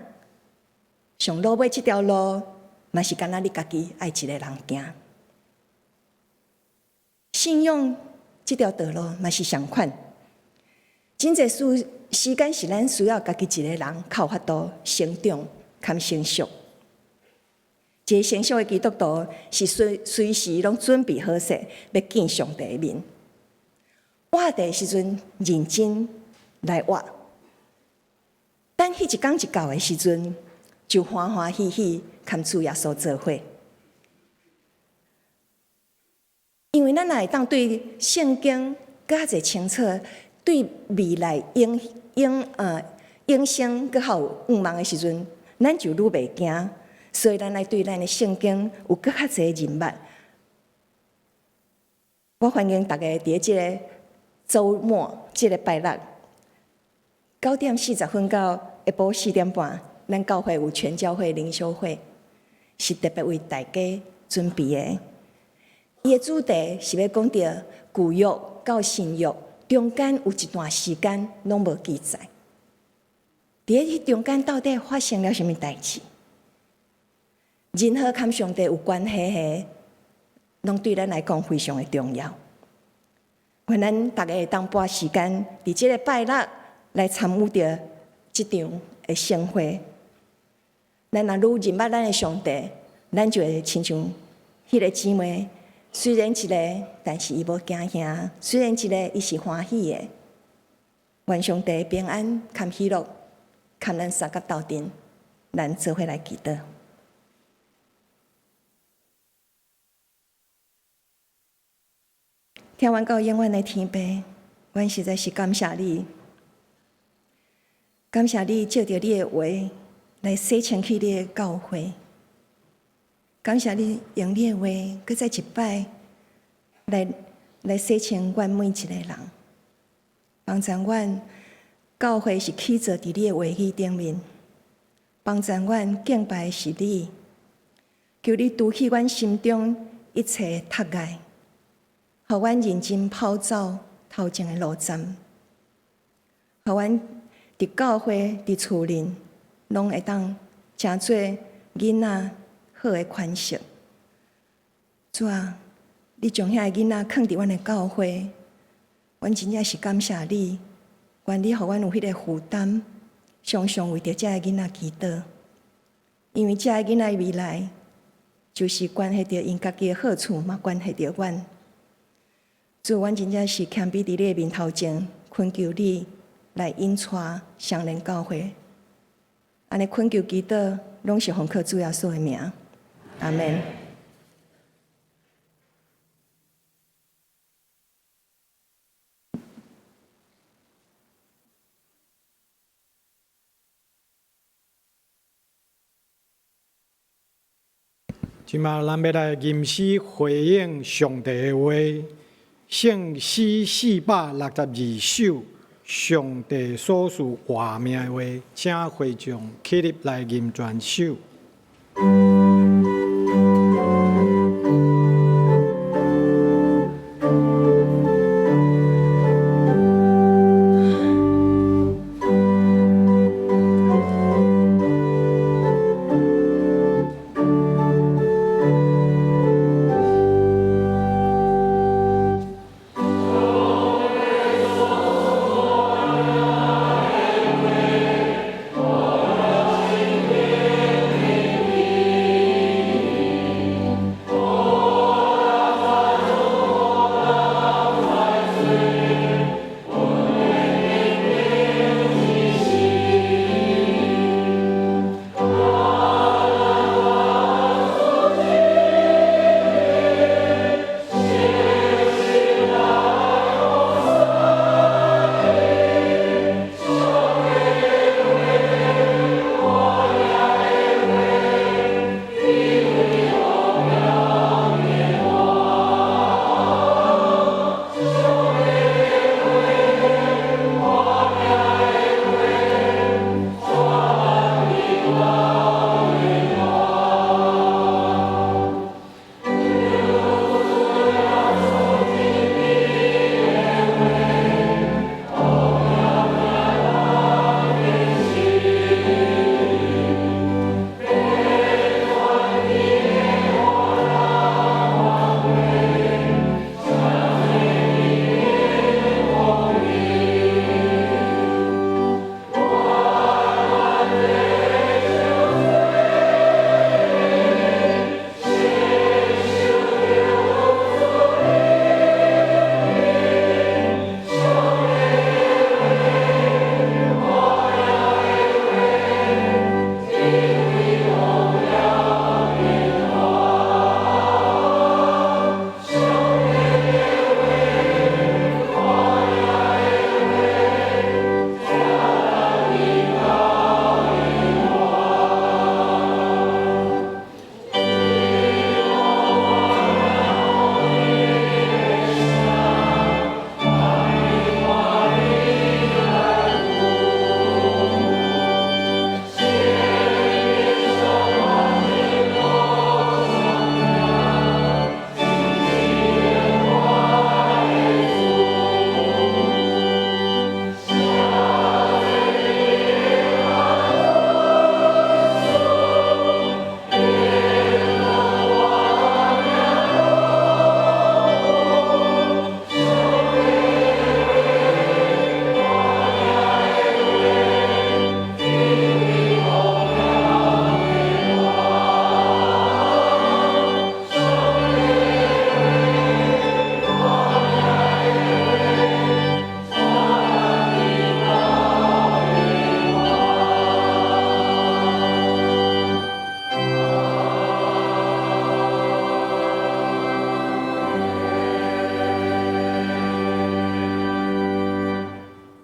上路尾這條路，嘛是干焦你家己愛一个人行。信仰這條道路嘛是仝款。真濟時時間是咱需要家己一个人較有法度成長、較成熟。一个成熟的基督徒是隨隨時攏準備好勢，欲見上帝的面。活的時陣認真來活。等彼一工一到的時陣，就歡歡喜喜含主耶穌做伙。因為咱若會當對聖經閣較濟清楚，對未來永永呃永生閣較有向望的時陣，咱就愈袂驚。所以咱愛對咱的聖經有閣較濟認捌。我歡迎大家佇這个週末，這个拜六。9點40分到下晡4點半，咱教會有全教會靈修會，是特別為大家準備的。伊的主題是欲講著舊約到新約中間有一段時間攏無記載，佇彼中間到底發生了啥物代誌？任何佮上帝有關係的，攏對咱來講非常的重要。願咱逐家會當撥時間，佇這个拜六，來參與著這場的盛會。咱若愈認捌咱的上帝，咱就會親像彼个姊妹，雖然一个，但是伊無驚嚇；雖然一个，伊是歡喜的。願上帝平安佮喜樂，佮咱相佮鬥陣，咱做伙來祈禱。疼阮到永遠的天父，阮實在是感謝你。感謝你藉著你的話來洗清去你的教會，感謝你用你的話閣再一擺來來洗清阮每一个人，幫助阮教會是起坐佇你的話語頂面，幫助阮敬拜的是你，求你除去阮心中一切窒礙，予阮認真跑走頭前的路站，予阮佇教會、佇厝裡，攏會當成做囡仔好的款式。主啊，你將遐个囡仔囥佇阮的教會，阮真正是感謝你，願你予阮有彼個負擔，常常為著這个囡仔祈禱，因為這个囡仔的未來，就是關係著𪜶家己的好處，嘛關係著阮。主，阮真正是謙卑佇你的面頭前，懇求你來引帶雙連教會。按呢懇求祈禱，攏是奉靠主耶穌的名，阿們。這馬咱欲來吟詩回應上帝的話，聖詩462首，上帝所賜活命的話，請會眾起立來吟全首。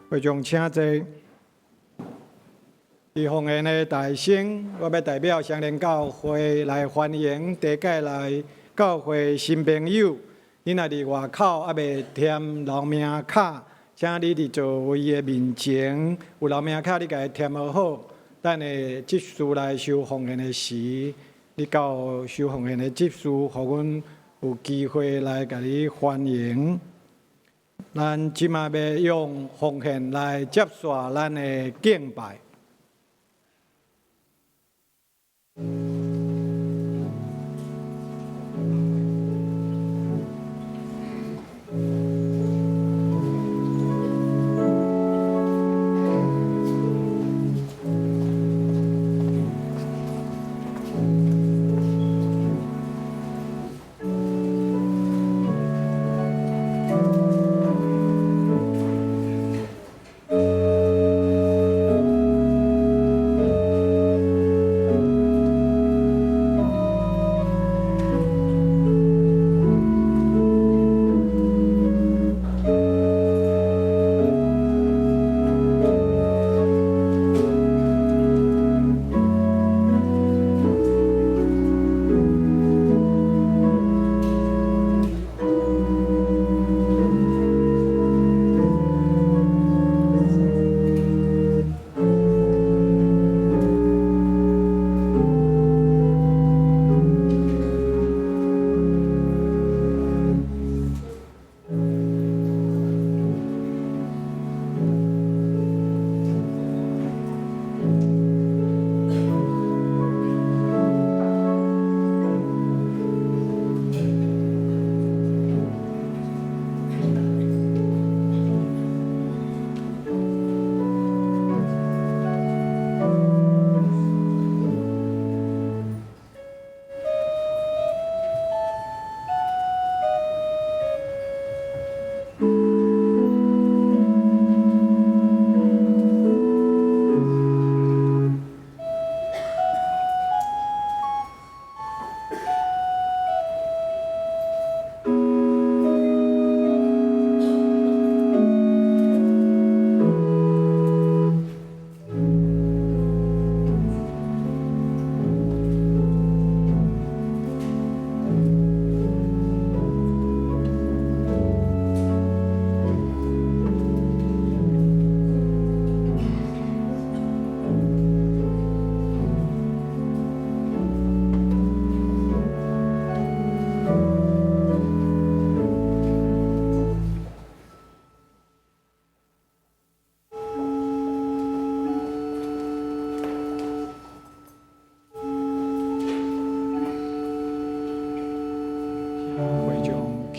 會眾請坐。佇奉獻的大聲，我欲代表雙連教會來歡迎第一屆來教會新朋友。你若佇外口猶未填留名卡，請你佇座位的面前有留名卡，你共伊填予好。等下執事來收奉獻的時，你到收奉獻的執事，予阮有機會來共你歡迎。咱這馬欲用奉獻來接續咱的敬拜。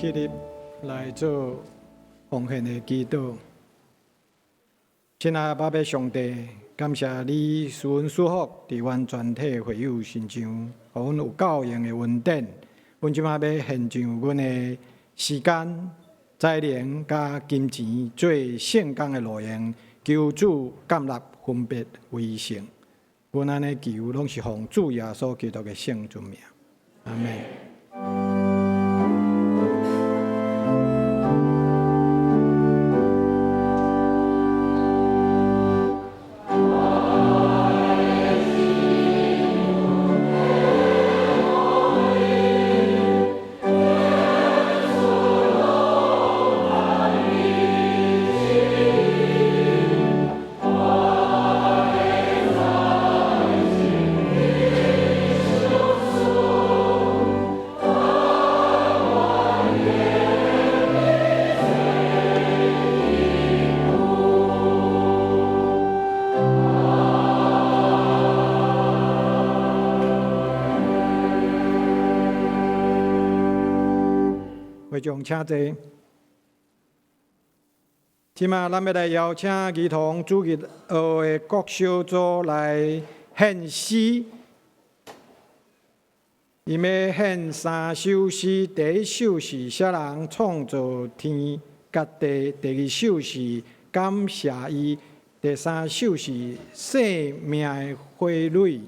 起立來做奉獻的祈禱。親愛的爸爸上帝，感謝你賜恩賜福佇阮全體會友身上，予阮有夠用的恩典。阮這擺欲獻上阮的時間、才能佮金錢做聖工的路用，求主甘納分別為聖。阮按呢求，攏是奉主耶穌基督的聖尊名。阿們。會眾請坐。這馬咱欲來邀請兒童主日學的各小組來獻詩。𪜶欲獻三首詩，第一首是啥人創造天佮地，第二首是感謝伊，第三首是生命的花蕊。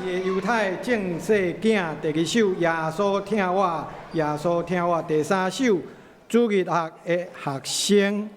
的猶太正細囝，第二首耶穌疼我，耶穌疼我，第三首主日學的學生。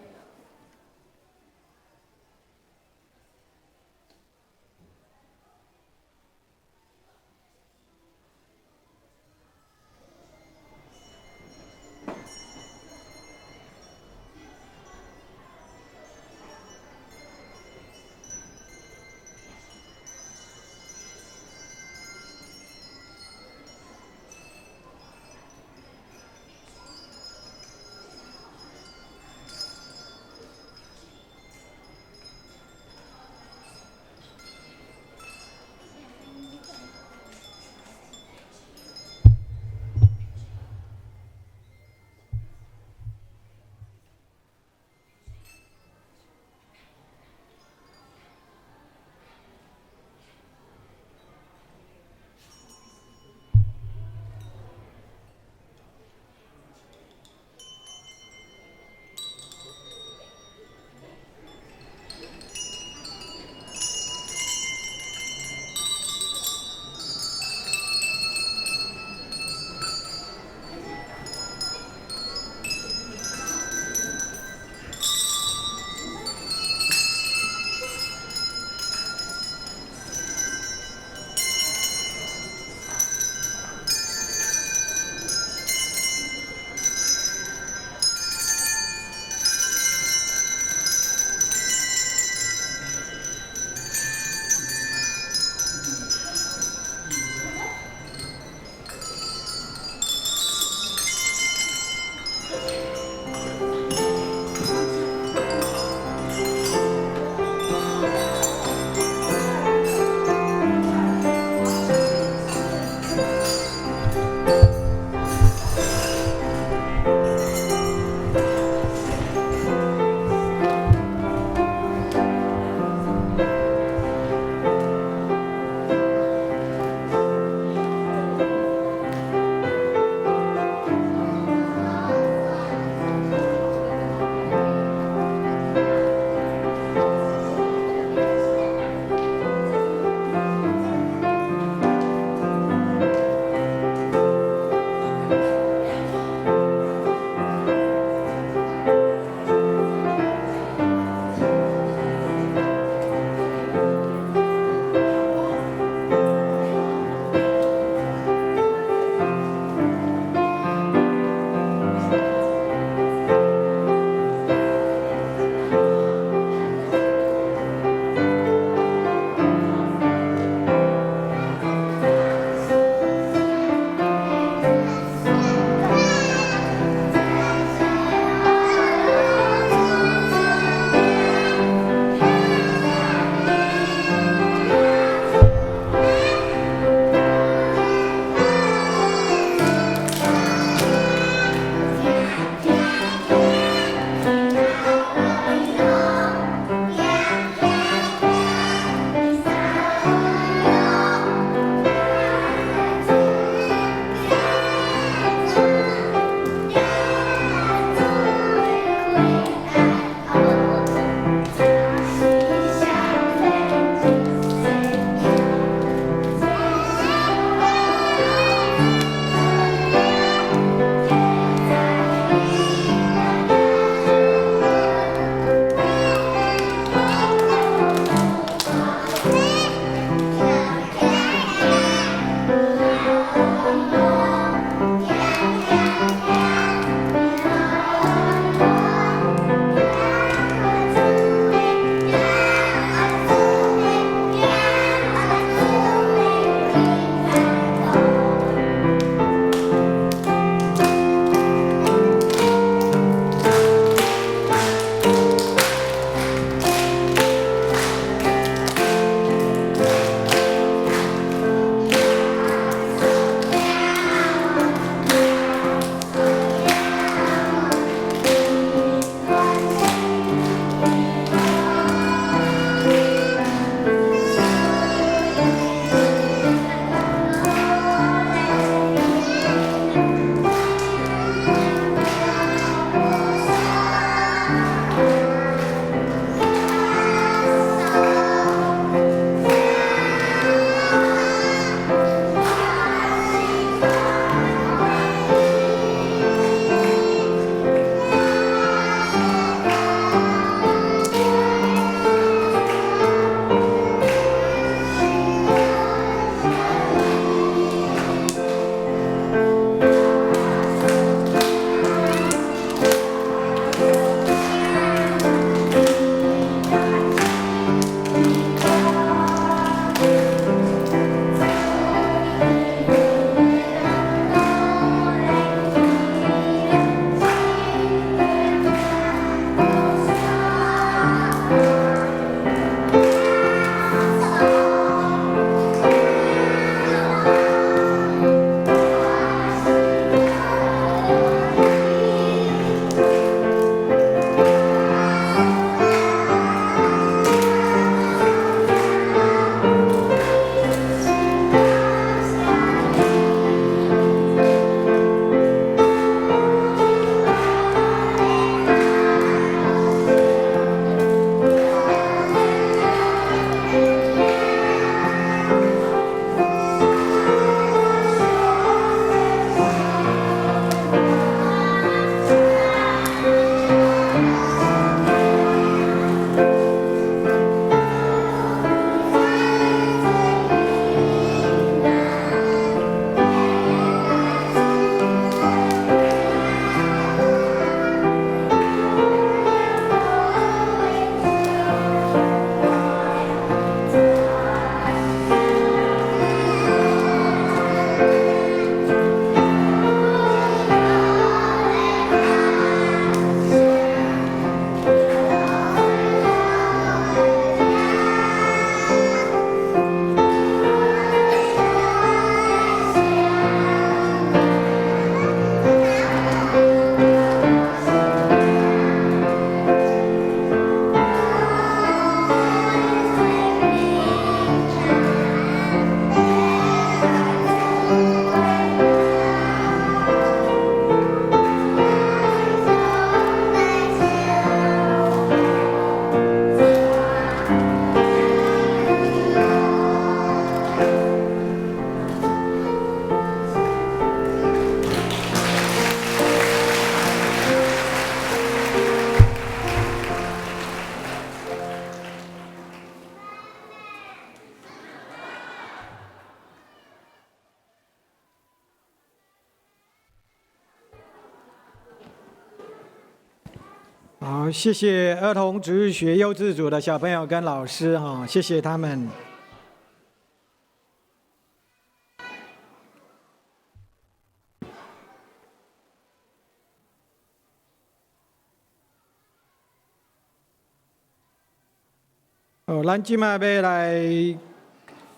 好，謝謝兒童主日學幼稚組的小朋友跟老師哈，謝謝他們。哦，咱這馬欲來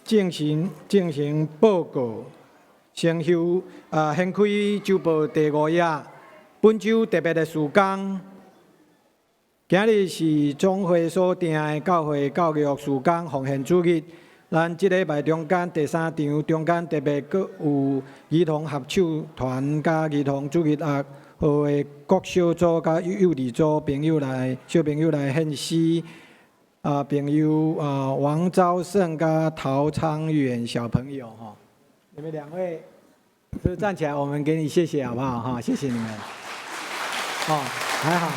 進行報告，先休啊，掀開週報第五頁，本週特別的事工。今日是總會所定的教會教育事工奉獻主日，咱這禮拜中間第三場中間特別閣有兒童合唱團佮兒童主日學的國小組佮幼兒組朋友來小朋友來獻詩。啊，朋友啊，王昭勝佮陶昌遠小朋友吼，你們兩位是站起來，我們給你謝謝好不好？哈，謝謝你們。哦，還好。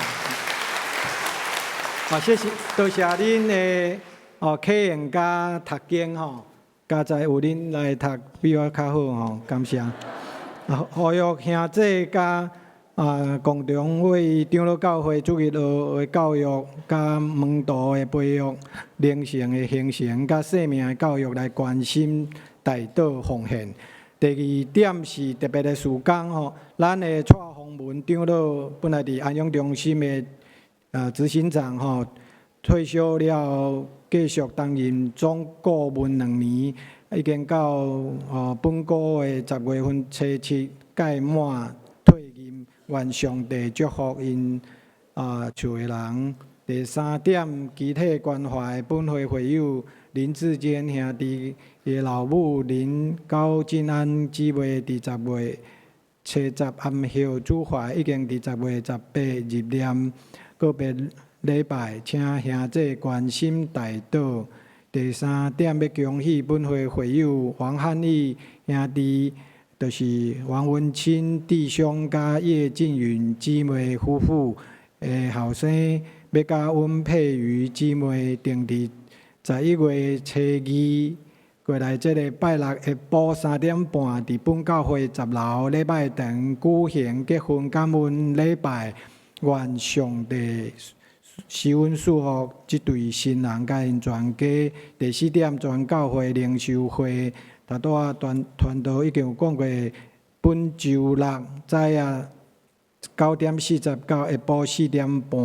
好，謝謝，多謝恁的哦，客人佮讀經吼，佳哉有恁來讀比我較好吼，感謝。啊，呼籲兄姊佮啊，共同為長老教會主日學的教育、佮門徒的培育、靈性的形成、佮生命的教育來關心、代禱、奉獻。第二點是特別的事工吼，咱的蔡宏文長老本來佇安養中心的執行長吼，退休了後繼續擔任總顧問兩年，已經到哦本個月10月份初七屆滿退任，願上帝祝福𪜶啊厝的人。第三點，集體關懷本會會友林志堅兄弟的老母林高金安姊妹，佇10月初10暗號主懷，已經佇10月18入殮告別禮拜，請兄姊關心代禱。第三點，欲恭喜本會會友黃漢義兄弟，就是王文清弟兄佮葉靜雲姊妹夫婦的後生，欲佮阮佩瑜姊妹訂佇11月初二過來，這个拜六下晡3點半，佇本教會10樓禮拜堂舉行結婚感恩禮拜，願上帝賜恩祝福這對新人佮𪜶全家。第四點，全教會靈修會，頭拄仔傳傳道已經有講過，本週六早仔9點40到下晡4點半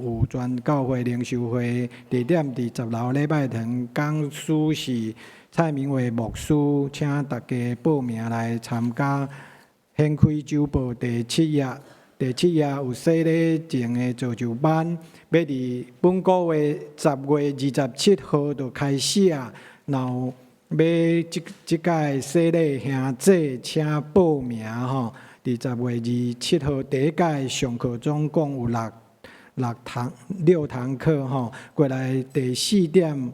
有全教會靈修會，地點佇10樓禮拜堂，講師是蔡明偉牧師，請大家報名來參加。掀開週報第七頁，第七頁有洗禮證的造就班，欲佇本個月10月27號就開始啊。若有欲這這屆洗禮兄姊，請報名吼。佇10月27號第一屆上課總共有六堂課吼。過來第四點，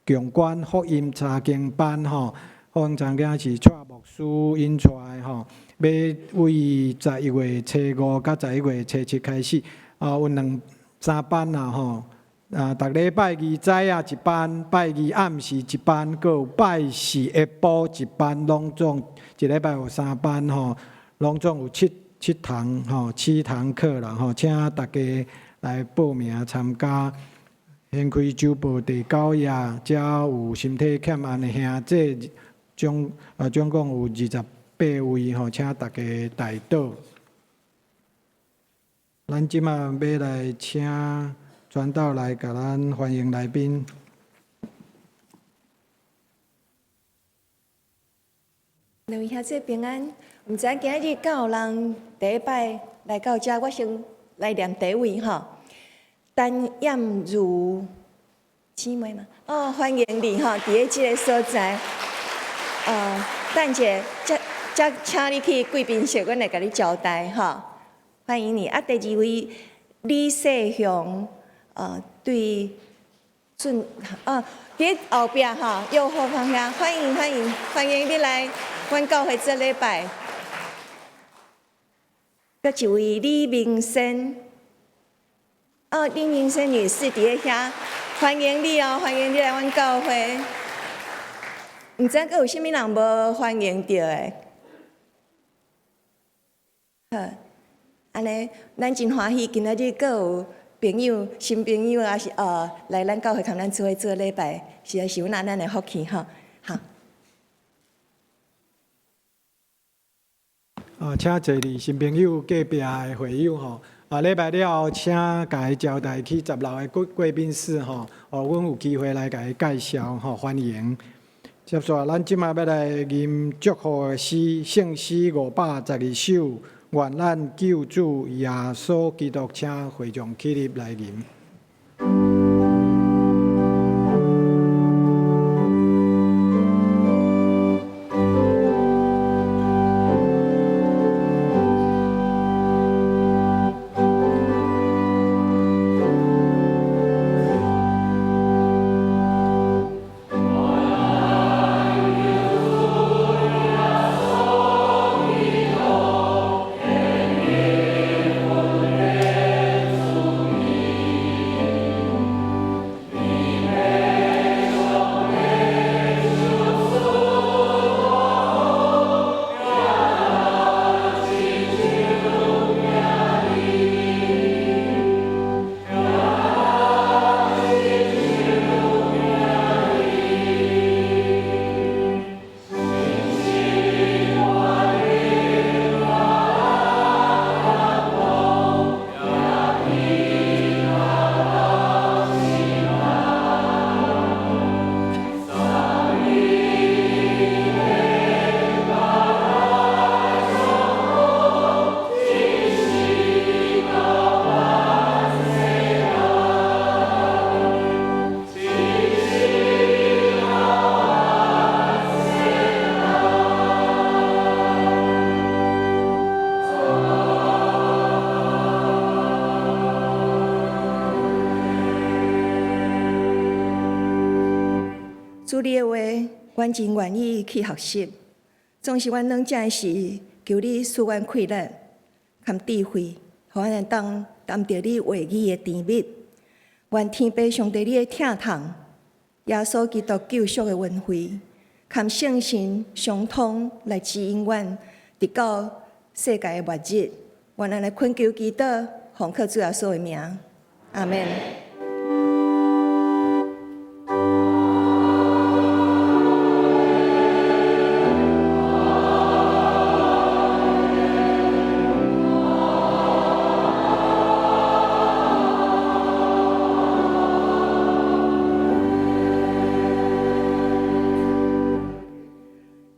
共關福音查經班吼，福音查經是蔡牧師𪜶帶吼，欲為11月初5佮11月初7開始，啊有兩三班啦吼。啊，逐禮拜二早仔一班，拜二暗時一班，閣有拜四下晡一班，攏總一禮拜有三班吼。攏總有七堂吼，七堂課啦吼，請大家來報名參加。掀開週報第九頁，遮有身體欠安的兄姊，總共有28位吼，請大家代禱。咱這馬欲來請傳道來共咱歡迎來賓。兩位兄姊平安。毋知今日敢有人第一擺來到遮，我先來念第一位吼，陳艷如姊妹嗎？哦，歡迎你吼，佇咧這个所在。等者，才才請你去貴賓室，阮會共你招待吼。歡迎你。啊，第二位李世雄，對，順，哦，佇後壁吼，右後方遐，歡迎歡迎歡迎你來阮教會做禮拜。閣一位李明仙，哦，李明仙女士佇咧遐，歡迎你哦，歡迎你來阮教會。毋知閣有啥物人無歡迎著的？好，按呢，咱真歡喜，今仔日閣有朋友、新朋友，抑是來咱教會共咱做伙做禮拜，實在是阮阿咱的福氣吼。好。啊，請坐佇新朋友隔壁的會友吼，啊，禮拜了後，請共伊招待去10樓的貴賓室吼，哦，阮有機會來共伊介紹吼，歡迎。接續，咱這馬欲來吟祝福的詩，聖詩512首，願咱救主耶穌基督，請會眾起立來吟。主你的話，阮真願意去學習。總是阮軟弱的時，求你賜阮氣力佮智慧，予阮會當擔著你話語的甜蜜。願天父上帝你的疼痛，耶穌基督救贖的恩惠，佮聖神相通來指引阮，直到世界的末日。願按呢懇求祈禱，奉靠主耶穌的名，阿們。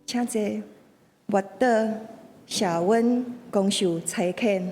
請坐，末倒，舍阮，公受差遣。